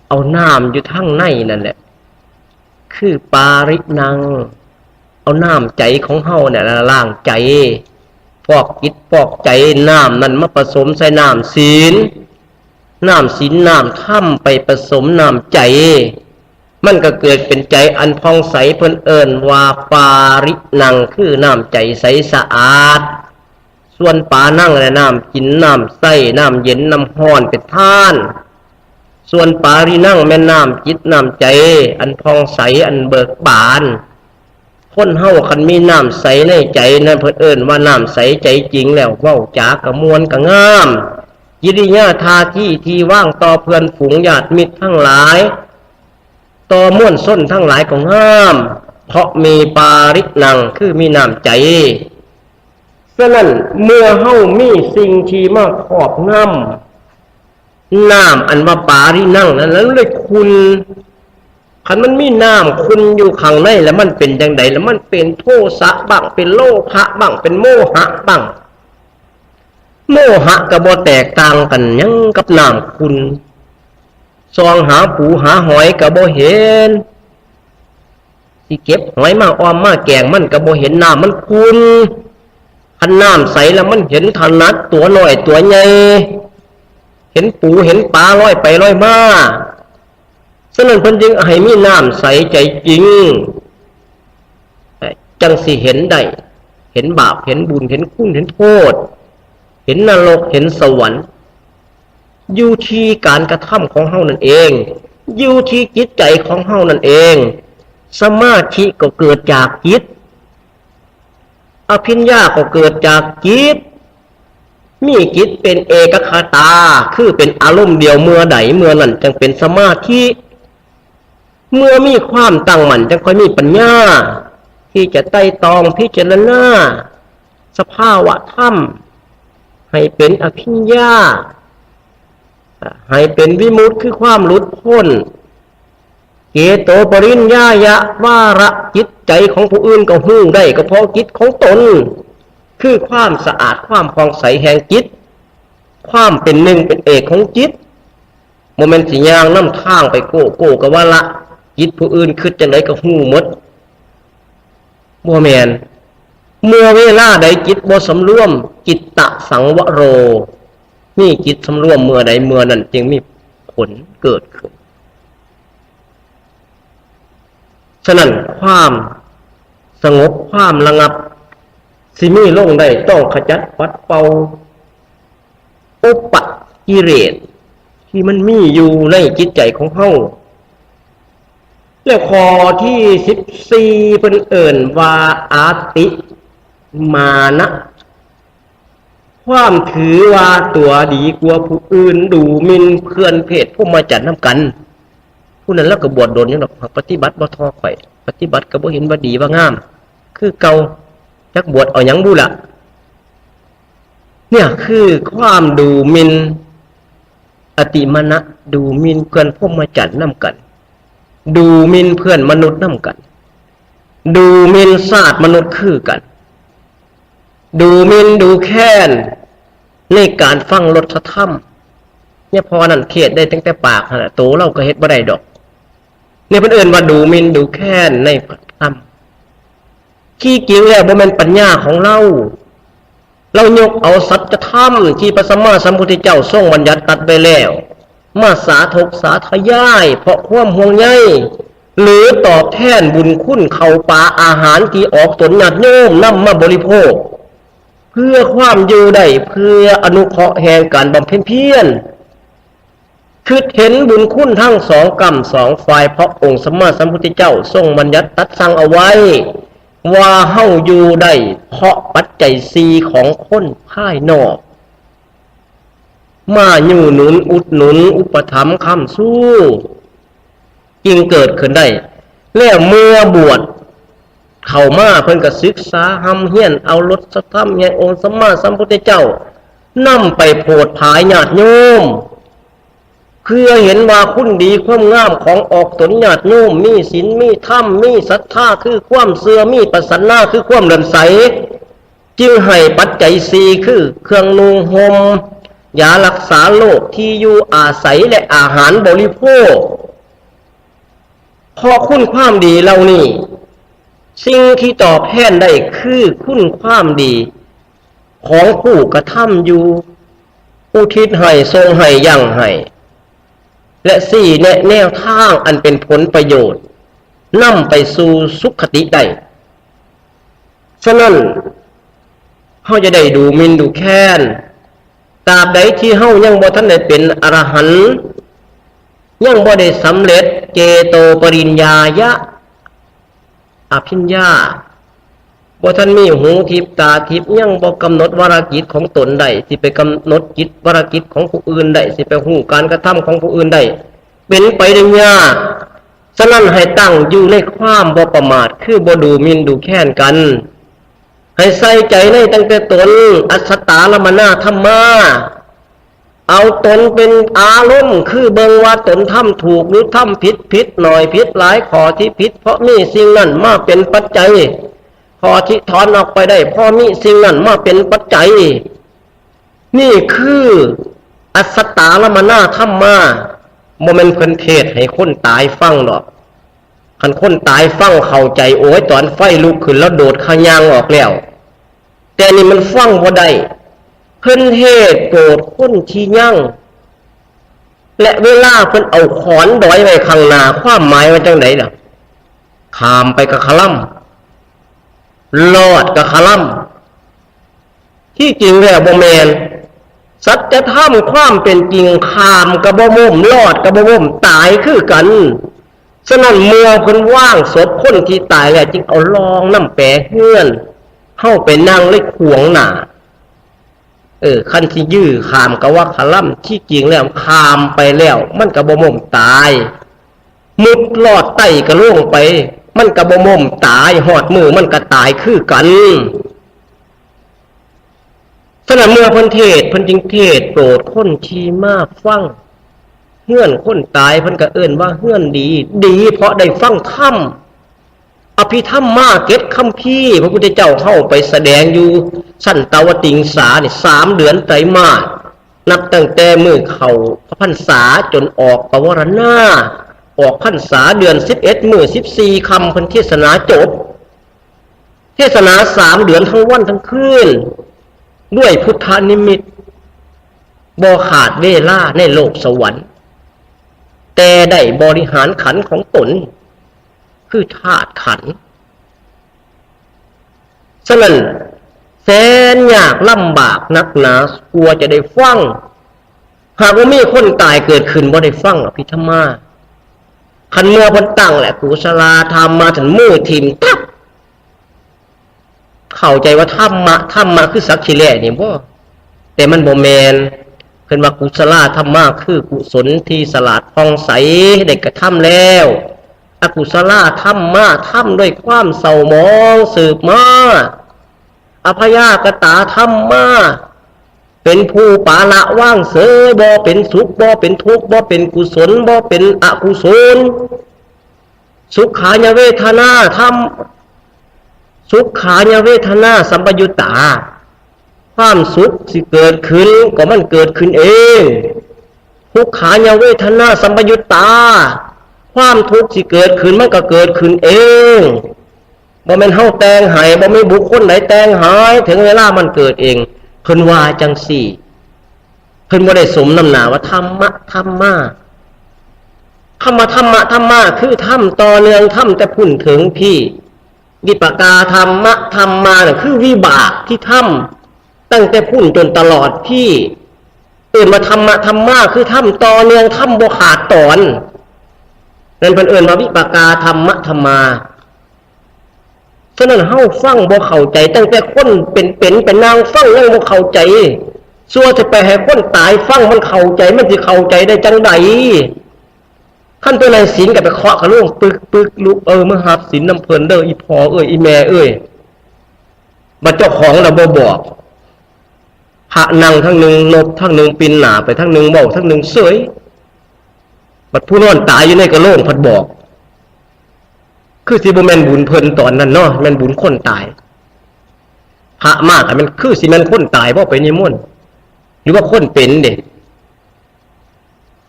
ເອົານ້ຳຢູ່ທາງໃນນັ້ນແຫຼະ ຄືປາລິນັງ, ເອົານ້ຳໃຈຂອງເຮົານີ້ລະລ້າງໃຈ, ຟອກຈິດຟອກໃຈ, ນ້ຳນັ້ນມາປະສົມໃສ່ນ້ຳສິນ, ນ້ຳສິນນ້ຳທຳໄປປະສົມນ້ຳໃຈ, ມັນກໍເກີດເປັນໃຈອັນຜ່ອງໃສ, ເພິ່ນເອີ້ນວ່າປາລິນັງ ຄືນ້ຳໃຈໃສສະອາດ. ສ່ວນປານັງແລະ ນ້ຳກິນນ້ຳໃຊ້ ນ້ຳເຢັນນ້ຳຮ້ອນເປັນທານ. ສ່ວນປາລິນັງແມ່ນນ້ຳຈິດນ້ຳໃຈອັນຜ່ອງໃສ ອັນເບີກບານ. ຄົນເຮົາຄັນມີນ້ຳໃສໃນໃຈນັ້ນ ເພິ່ນເອີ້ນວ່ານ້ຳໃສໃຈຈິງແລ້ວ ເວົ້າຈາກະມ່ວນກະງາມ, ກິລິຍາທ່າທີທີ່ວາງຕໍ່ເພື່ອນຝູງຍາດມິດທັງຫຼາຍ ຕໍ່ມວນຊົນທັງຫຼາຍກໍງາມ ເພາະມີປາລິນັງ ຄືມີນ້ຳໃຈ. ສະນັ້ນເມື່ອເຮົາມີສິ່ງທີ່ມາຄອບງຳ ນ້ຳອັນວ່າປາລິນັງນັ້ນ ແລ້ວເລີຍຂຸ່ນ. ຄັນມັນມີນ້ຳຂຸ່ນຢູ່ຂ້າງໃນ ແລ້ວມັນເປັນຈັ່ງໃດ? ແລ້ວມັນເປັນໂທສະບ້າງ ເປັນໂລພະບ້າງ ເປັນໂມຫະບ້າງ. ໂມຫະກໍບໍ່ແຕກຕ່າງກັນຫຍັງກັບນ້ຳຂຸ່ນ. ສ່ອງຫາປູຫາຫອຍກໍບໍ່ເຫັນ. ຊິເກັບຫອຍມາອ່ອມມາແກງ ມັນກໍບໍ່ເຫັນ, ນ້ຳມັນຂຸ່ນ. ຄັນນ້ຳໃສແລ້ວມັນເຫັນຖະໜັດ ຕົວນ້ອຍຕົວໃຫຍ່, ເຫັນປູເຫັນປາລອຍໄປລອຍມາ. ສະນັ້ນເພິ່ນຈຶ່ງໃຫ້ມີນ້ຳໃສໃຈຈິງ, ຈັ່ງຊິເຫັນໄດ້, ເຫັນບາບ ເຫັນບຸນ ເຫັນຄຸນ ເຫັນໂທດ, ເຫັນນະລົກ ເຫັນສະຫວັນ. ຢູ່ທີ່ການກະທຳຂອງເຮົານັ້ນເອງ, ຢູ່ທີ່ຈິດໃຈຂອງເຮົານັ້ນເອງ. ສະມາທິກໍເກີດຈາກຈິດ, ອະພິນຍາກໍເກີດຈາກຈິດ, ມີຈິດເປັນເອກະຄະຕາ ຄືເປັນອາລົມດຽວເມື່ອໃດເມື່ອນັ້ນ ຈັ່ງເປັນສະມາທິ. ເມື່ອມີຄວາມຕັ້ງໝັ້ນ ຈັ່ງຄ່ອຍມີປັນຍາທີ່ຈະໄຕ່ຕອງພິຈາລະນາສະພາວະທຳໃຫ້ເປັນອະພິນຍາ, ໃຫ້ເປັນວິມຸດ ຄືຄວາມຫຼຸດພົ້ນ. ເຈໂຕປະລິນຍາຍະວາລະ, ຈິດໃຈຂອງຜູ້ອື່ນກໍຮູ້ໄດ້ ກໍເພາະຈິດຂອງຕົນ ຄືຄວາມສະອາດ ຄວາມຜ່ອງໃສແຫ່ງຈິດ. ຄວາມເປັນໜຶ່ງເປັນເອກຂອງຈິດ. ບໍ່ແມ່ນຊິຍ່າງນຳທາງໄປໂກໂກ້ກະວະລະ, ຈິດຜູ້ອື່ນຄິດຈັ່ງໃດກໍຮູ້ໝົດ. ບໍ່ແມ່ນ. ເມື່ອເວລາໃດຈິດບໍ່ສຳລວມ, ຈິດຕະສັງວະໂຣ, ມີຈິດສຳລວມເມື່ອໃດ ເມື່ອນັ້ນຈຶ່ງມີຜົນເກີດຂຶ້ນ. ສະນັ້ນ ຄວາມສະຫງົບ ຄວາມລະງັບ ຊິມີລົງໄດ້ ຕ້ອງຂະຈັດປັດເປົ່າ ອຸປະກິເລດທີ່ມັນມີຢູ່ໃນຈິດໃຈຂອງເຮົາ. ແລະ ຂໍ້ທີສິບສີ່ ເພິ່ນເອີ້ນວ່າ ອາຕິມານະ ຄວາມຖືວ່າຕົວດີກວ່າຜູ້ອື່ນ, ດູໝິ່ນເພື່ອນເພດພົມມະຈັນນຳກັນ. ຜູ້ນັ້ນລາວກໍບວດດົນຢູ່ດອກ, ຫາກປະຕິບັດບໍ່ທໍ່ຂ້ອຍ, ປະຕິບັດກໍບໍ່ເຫັນວ່າດີວ່າງາມຄືເກົ່າ, ຈັກບວດເອົາຫຍັງບຸລະ. ເນີ້ຍຄືຄວາມດູໝິ່ນ ອະຕິມານະ, ດູໝິ່ນເພື່ອນພົມມະຈັນນຳກັນ, ດູໝິ່ນເພື່ອນມະນຸດນຳກັນ, ດູໝິ່ນຊາດມະນຸດຄືກັນ, ດູໝິ່ນດູແຄນໃນການຟັງລົດສະທຳ. ເຍາະພໍນັ້ນເທດໄດ້ຕັ້ງແຕ່ປາກຫັ້ນລະ, ໂຕລາວກໍເຮັດບໍ່ໄດ້ດອກ. ນີ້ເພິ່ນເອີ້ນວ່າດູໝິ່ນດູແຄນໃນພະທຳ. ທີ່ຈິງແລ້ວບໍ່ແມ່ນປັນຍາຂອງລາວ. ລາວຍົກເອົາສັດຈະທຳທີ່ພະສຳມາສຳພຸດທະເຈົ້າຊົງບັນຍັດຕັດໄວ້ແລ້ວ ມາສາທົກສາທະຍາຍເພາະຄວາມຫ່ວງໃຍ ຫຼື ຕອບແທນບຸນຄຸນເຂົ້າປາອາຫານທີ່ອອກຕົນຍາດໂຍມນຳມາບໍລິໂພກ ເພື່ອຄວາມຢູ່ໄດ້ ເພື່ອອະນຸເຄາະແຫ່ງການບຳເພັນພຽນ. ຄິດເຫັນບຸນຄຸນທັງສອງກ້ຳສອງຝ່າຍ ເພາະອົງສຳມາສຳພຸດທະເຈົ້າຊົງບັນຍັດຕັດສັ່ງເອົາໄວ້ ວ່າເຮົາຢູ່ໄດ້ເພາະປັດໄຈສີ່ຂອງຄົນພາຍນອກ ມາຍູ້ໜູນອຸດໜູນອຸປະຖຳຄ້ຳຊູ ຈຶ່ງເກີດຂຶ້ນໄດ້. ແລ້ວເມື່ອບວດເຂົ້າມາ ເພິ່ນກໍສຶກສາຮ່ຳຮຽນເອົາລົດສະທຳແຫ່ງອົງສຳມາສຳພຸດທະເຈົ້າ ນຳໄປໂຜດຜາຍຍາດໂຍມ ເພື່ອເຫັນວ່າຄຸນດີຄວາມງາມຂອງອອກຕົນຍາດໂຍມ ມີສິນ ມີທຳ ມີສັດທາຄືຄວາມເຊື່ອ ມີປະສັນນາຄືຄວາມເຫຼື້ອມໃສ ຈຶ່ງໃຫ້ປັດໄຈສີ່ ຄືເຄື່ອງນຸ່ງຫົ່ມ ຢາລັກສາໂລກ ທີ່ຢູ່ອາໄສ ແລະ ອາຫານບໍລິໂພກ. ເພາະຄຸນຄວາມດີເຫຼົ່ານີ້ ສິ່ງທີ່ຕອບແທນໄດ້ຄືຄຸນຄວາມດີຂອງຜູ້ກະທຳຢູ່ ອຸທິດໃຫ້ ສົ່ງໃຫ້ ຍັ່ງໃຫ້ ແລະ ຊີ້ແນະແນວທາງອັນເປັນຜົນປະໂຫຍດ ນຳໄປສູ່ສຸຄະຕິໄດ້. ສະນັ້ນ ເຮົາຈະໄດ້ດູໝິ່ນດູແຄນ ຕາບໃດທີ່ເຮົາຍັງບໍ່ທັນໄດ້ເປັນອະລະຫັນ ຍັງບໍ່ໄດ້ສຳເລັດເຈໂຕປະລິນຍາຍະອະພິນຍາ ບໍ່ທັນມີຫູທິບຕາທິບ ຍັງບໍ່ກຳນົດວາລະກິດຂອງຕົນໄດ້ ຊິໄປກຳນົດກິດວາລະກິດຂອງຜູ້ອື່ນໄດ້ ຊິໄປຮູ້ການກະທຳຂອງຜູ້ອື່ນໄດ້ ເປັນໄປໄດ້ຍາກ. ສະນັ້ນໃຫ້ຕັ້ງຢູ່ໃນຄວາມບໍ່ປະໝາດ ຄືບໍ່ດູໝິ່ນດູແຄນກັນ. ໃຫ້ໃສ່ໃຈໃນຕັ້ງແຕ່ຕົນ ອັດສະຕາລະມະນາທຳມາ ເອົາຕົນເປັນອາລົມ ຄືເບິ່ງວ່າຕົນທຳຖືກ ຫຼື ທຳຜິດ, ຜິດໜ້ອຍ ຜິດຫຼາຍ, ຂໍ້ທີ່ຜິດເພາະມີສິ່ງນັ້ນມາເປັນປັດໄຈ, ຂໍ້ທີ່ຖອນອອກໄປໄດ້ເພາະມີສິ່ງນັ້ນມາເປັນປັດໄຈ. ນີ້ຄືອັດສະຕາລະມະນາທຳມາ, ບໍ່ແມ່ນເພິ່ນເທດໃຫ້ຄົນຕາຍຟັງດອກ. ຄັນຄົນຕາຍຟັງເຂົ້າໃຈ, ໂອ້ຍ, ຕອນໄຟລຸກຂຶ້ນລາວໂດດຄາຍ່າງອອກແລ້ວ. ແຕ່ນີ້ມັນຟັງບໍ່ໄດ້. ເພິ່ນເທດໂປດຄົນທີ່ຍັງ ແລະ ເວລາເພິ່ນເອົາຂອນດອຍໄວ້ຂ້າງໜ້າ, ຄວາມໝາຍວ່າຈັ່ງໃດລະ? ຂ້າມໄປກະຄະລຳ, ລອດກະຄະລຳ. ທີ່ຈິງແລ້ວບໍ່ແມ່ນ. ສັດຈະທຳຄວາມເປັນຈິງ, ຂ້າມກະບໍ່ໝົ້ມ, ລອດກະບໍ່ໝົ້ມ, ຕາຍຄືກັນ. ສະນັ້ນເມື່ອເພິ່ນວາງສົບຄົນທີ່ຕາຍແລ້ວ, ຈຶ່ງເອົາລອງນ້ຳແປເຮືອນເຮົາໄປນັ່ງໃນຂວາງໜ້າ. ເອີ, ຄັນຊິຢື້ຂ້າມກະວ່າຄະລຳ, ທີ່ຈິງແລ້ວຂ້າມໄປແລ້ວ ມັນກະບໍ່ໝົ້ມຕາຍ. ມຸດລອດໃຕ້ກະລົງໄປ, ມັນກະບໍ່ໝົ້ມຕາຍ, ຮອດມື້ມັນກະຕາຍຄືກັນ. ສະນັ້ນເມື່ອເພິ່ນເທດ, ເພິ່ນຈຶ່ງເທດໂປດຄົນທີ່ມາຟັງ. ເຮືອນຄົນຕາຍເພິ່ນກະເອີ້ນວ່າເຮືອນດີ, ດີເພາະໄດ້ຟັງທຳ. ອະພິທຳມາເຈັດຄຳພີ ພະພຸດທະເຈົ້າເຮົາໄປສະແດງຢູ່ຊັ້ນຕາວະຕິງສານີ້ ສາມເດືອນໄຕມາດ. ນັບຕັ້ງແຕ່ມື້ເຂົ້າພະພັນສາຈົນອອກປະວາລະນາ, ອອກພັນສາເດືອນສິບເອັດ ມື້ສິບສີ່ຄ່ຳ ເພິ່ນເທດສະໜາຈົບ. ເທດສະໜາສາມເດືອນທັງວັນທັງຄືນ ດ້ວຍພຸດທະນິມິດ ບໍ່ຂາດເວລາໃນໂລກສະຫວັນ, ແຕ່ໄດ້ບໍລິຫານຂັນຂອງຕົນ ຄືທາດຂັນ. ສະນັ້ນ ແສນຍາກລຳບາກໜັກໜາກວ່າຈະໄດ້ຟັງ. ຫາກວ່າມີຄົນຕາຍເກີດຂຶ້ນ ບໍ່ໄດ້ຟັງອະພິທຳມາ. ຄັນເມື່ອເພິ່ນຕັ້ງແຫຼະ ກຸສະລາທຳມາ ທ່ານມືຖິ້ມຕັບ. ເຂົ້າໃຈວ່າທຳມະ, ທຳມະຄືສັກຂີ້ແຫຼ້ນີ້ບໍ່? ແຕ່ມັນບໍ່ແມ່ນ. ເພິ່ນວ່າ ກຸສະລາທຳມາ ຄືກຸສົນທີ່ສະຫຼາດຜ່ອງໃສ ໄດ້ກະທຳແລ້ວ. ອະກຸສະລາທຳມາ ທຳດ້ວຍຄວາມເສົ້າໝອງສືບມາ. ອະພະຍາກະຕາທຳມາ ເປັນຜູ້ປະລະວາງເສີຍ, ບໍ່ເປັນສຸກ, ບໍ່ເປັນທຸກ, ບໍ່ເປັນກຸສົນ, ບໍ່ເປັນອະກຸສົນ. ສຸຂາຍະເວທະນາທຳ, ສຸຂາຍະເວທະນາສຳປະຍຸດຕາ, ຄວາມສຸກຊິເກີດຂຶ້ນກໍມັນເກີດຂຶ້ນເອງ. ທຸກຂາຍະເວທະນາສຳປະຍຸດຕາ, ຄວາມທຸກຊິເກີດຂຶ້ນມັນກໍເກີດຂຶ້ນເອງ. ບໍ່ແມ່ນເຮົາແຕ່ງໃຫ້, ບໍ່ມີບຸກຄົນໃດແຕ່ງໃຫ້, ເຖິງເວລາມັນເກີດເອງ. ເພິ່ນວ່າຈັ່ງຊີ້. ເພິ່ນບໍ່ໄດ້ສົມນຳໜ້າວ່າທຳມະທຳມາ. ຄຳວ່າທຳມະທຳມາ ຄືທຳຕໍ່ເນື່ອງ, ທຳແຕ່ພຸ້ນເຖິງພີ້. ວິປາກາທຳມະທຳມາ ນັ້ນຄືວິບາກທີ່ທຳຕັ້ງແຕ່ພຸ້ນຈົນຕະຫຼອດພີ້. ເອີ້ນວ່າທຳມະທຳມາ ຄືທຳຕໍ່ເນື່ອງ, ທຳບໍ່ຂາດຕອນ. ນັ້ນເພິ່ນເອີ້ນວ່າວິປາກາທຳມະທຳມາ. ສະນັ້ນເຮົາຟັງບໍ່ເຂົ້າໃຈ, ຕັ້ງແຕ່ຄົນເປັນໆ ໄປນັ່ງຟັງຍັງບໍ່ເຂົ້າໃຈ, ສ່ວນຊິໄປໃຫ້ຄົນຕາຍຟັງມັນເຂົ້າໃຈ, ມັນຊິເຂົ້າໃຈໄດ້ຈັ່ງໃດ? ຄັນເປັນໃນສິນກໍໄປເຄາະກະໂລງປຶກໆ ລູກເອີຍ ມາຮັບສິນນຳເພິ່ນເດີ ອີ່ພໍ່ເອີຍ ອີ່ແມ່ເອີຍ. ບັດເຈົ້າຂອງລະບໍ່ບອກ, ພະນັ່ງທາງໜຶ່ງ ນົບທາງໜຶ່ງ, ປິ່ນໜ້າໄປທາງໜຶ່ງ, ເວົ້າທາງໜຶ່ງເສີຍ. ບັດຜູ້ນອນຕາຍຢູ່ໃນກະໂລງພັດບອກ. ຄືຊິບໍ່ແມ່ນບຸນເພິ່ນຕອນນັ້ນເນາະ, ແມ່ນບຸນຄົນຕາຍ. ພະມາກໍແມ່ນ ຄືຊິແມ່ນຄົນຕາຍບໍ່ໄປນິມົນ ຫຼືວ່າຄົນເປັນເດ?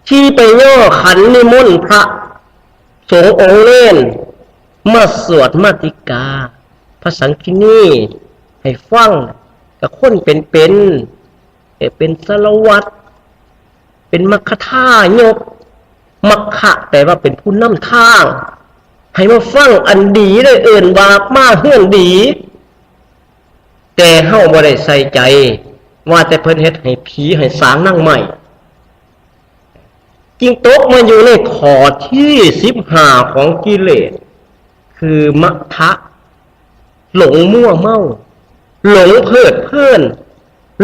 ທີ່ໄປຍໍຂັນນິມົນພະສົງອົງເນນມາສວດມາຕິກາພະສັງຄີນີໃຫ້ຟັງ ກໍຄົນເປັນໆ ເປັນສາລະວັດ ເປັນມັກຄະທາຍົກ. ມັກຄະແປວ່າເປັນຜູ້ນຳທາງ ໃຫ້ມາຟັງອັນດີ ໄດ້ເອີ້ນວ່າມາເຮືອນດີ. ແຕ່ເຮົາບໍ່ໄດ້ໃສ່ໃຈ ວ່າແຕ່ເພິ່ນເຮັດໃຫ້ຜີໃຫ້ສາງນາງໄມ້ ຈຶ່ງຕົກມາຢູ່ໃນຂໍ້ທີສິບຫ້າຂອງກິເລດ ຄືມະທະ ຫຼົງມົວເມົາ ຫຼົງເພີດເພີນ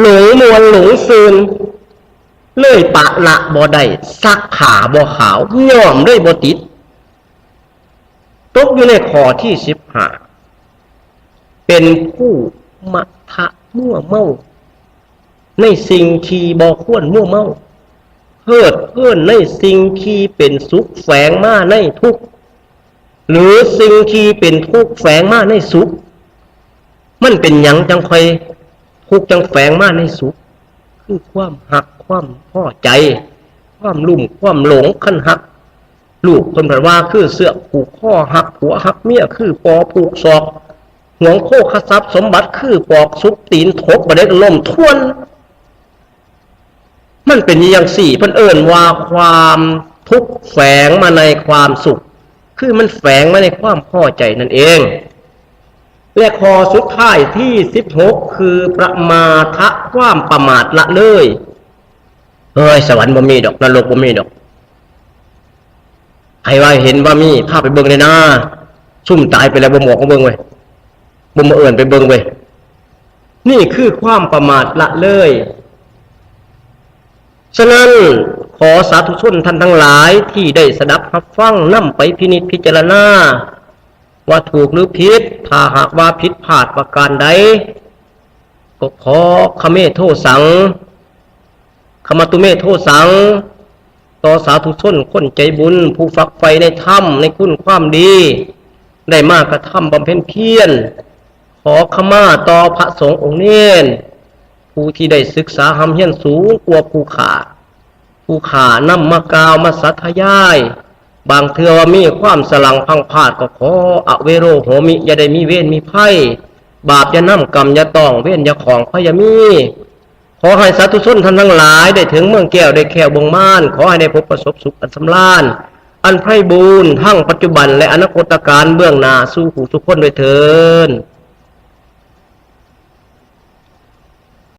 ຫຼົງມ່ວນຫຼົງຊື່ນ ເລີຍປະລະບໍ່ໄດ້ ຊັກຜ້າບໍ່ຂາວ ຍ້ອມເລີຍບໍ່ຕິດ. ຕົກຢູ່ໃນຂໍ້ທີສິບຫ້າ ເປັນຜູ້ມະທະມົວເມົາໃນສິ່ງທີ່ບໍ່ຄວນມົວເມົາ ເພີດເພີນໃນສິ່ງທີ່ເປັນສຸກແຝງມາໃນທຸກ ຫຼື ສິ່ງທີ່ເປັນທຸກແຝງມາໃນສຸກ. ມັນເປັນຫຍັງຈັ່ງຄ່ອຍທຸກຈັ່ງແຝງມາໃນສຸກ? ຄືຄວາມຮັກ ຄວາມພໍໃຈ ຄວາມລຸ່ມຄວາມຫຼົງ. ຄັນຮັກລູກເພິ່ນພັດວ່າຄືເຊືອກຜູກຄໍ, ຮັກຜົວຮັກເມຍຄືປໍຜູກສອກ, ຫວງໂພຄະຊັບສົມບັດຄືປອກສຸກ, ຕີນທົບບໍ່ໄດ້ກໍລົ້ມທວນ. ມັນເປັນຢູ່ຈັ່ງຊີ້ ເພິ່ນເອີ້ນວ່າຄວາມທຸກແຝງມາໃນຄວາມສຸກ ຄືມັນແຝງມາໃນຄວາມພໍໃຈນັ້ນເອງ. ແລະ ຂໍ້ສຸດທ້າຍທີສິບຫົກ ຄືປະມາທະ ຄວາມປະໝາດລະເລີຍ. ເອີຍ ສະຫວັນບໍ່ມີດອກ ນະລົກບໍ່ມີດອກ. ໃຜວ່າເຫັນວ່າມີ ພາໄປເບິ່ງແດ່ນາ. ຊຸມຕາຍໄປແລ້ວບໍ່ມາອອກມາເບິ່ງເວີຍ ບໍ່ມາເອີ້ນໄປເບິ່ງເວີຍ. ນີ້ຄືຄວາມປະໝາດລະເລີຍ. ສະນັ້ນ ຂໍສາທຸຊົນທ່ານທັງຫຼາຍທີ່ໄດ້ສະດັບຮັບຟັງ ນຳໄປພິນິດພິຈາລະນາວ່າຖືກຫຼືຜິດ. ຖ້າຫາກວ່າຜິດພາດປະການໃດ ກໍຂໍຂະເມໂທສັງ ຂະມະຕຸເມໂທສັງ ຕໍ່ສາທຸຊົນຄົນໃຈບຸນ ຜູ້ຝັກໃຝ່ໃນທຳ ໃນຄຸນຄວາມດີ ໄດ້ມາກະທຳບຳເພັນພຽນ. ຂໍຂະມາຕໍ່ພະສົງອົງເນນ ຜູ້ທີ່ໄດ້ສຶກສາຮ່ຳຮຽນສູງກວ່າຜູ້ຂ້າ ຜູ້ຂ້ານຳມາກ່າວມາສາທະຍາຍ ບາງເທື່ອວ່າມີຄວາມສະຫຼັ່ງພັງພາດ ກໍຂໍອະເວໂຣໂຫມິ ຢ່າໄດ້ມີເວນມີໄພ ບາບຢ່ານຳກຳ ຢ່າຕ້ອງເວນ ຢ່າຂ້ອງໄພຢ່າມີ. ຂໍໃຫ້ສາທຸຊົນທ່ານທັງຫຼາຍ ໄດ້ເຖິງເມືອງແກ້ວ ໄດ້ແຄ້ວບົ່ງມານ ຂໍໃຫ້ໄດ້ພົບປະສົບສຸກອັນສຳລານ ອັນໄພບູນ ທັງປັດຈຸບັນ ແລະ ອະນາຄົດຕະການເບື້ອງໜ້າ ສູ່ຜູ້ສູ່ຄົນດ້ວຍເທີ້ນ.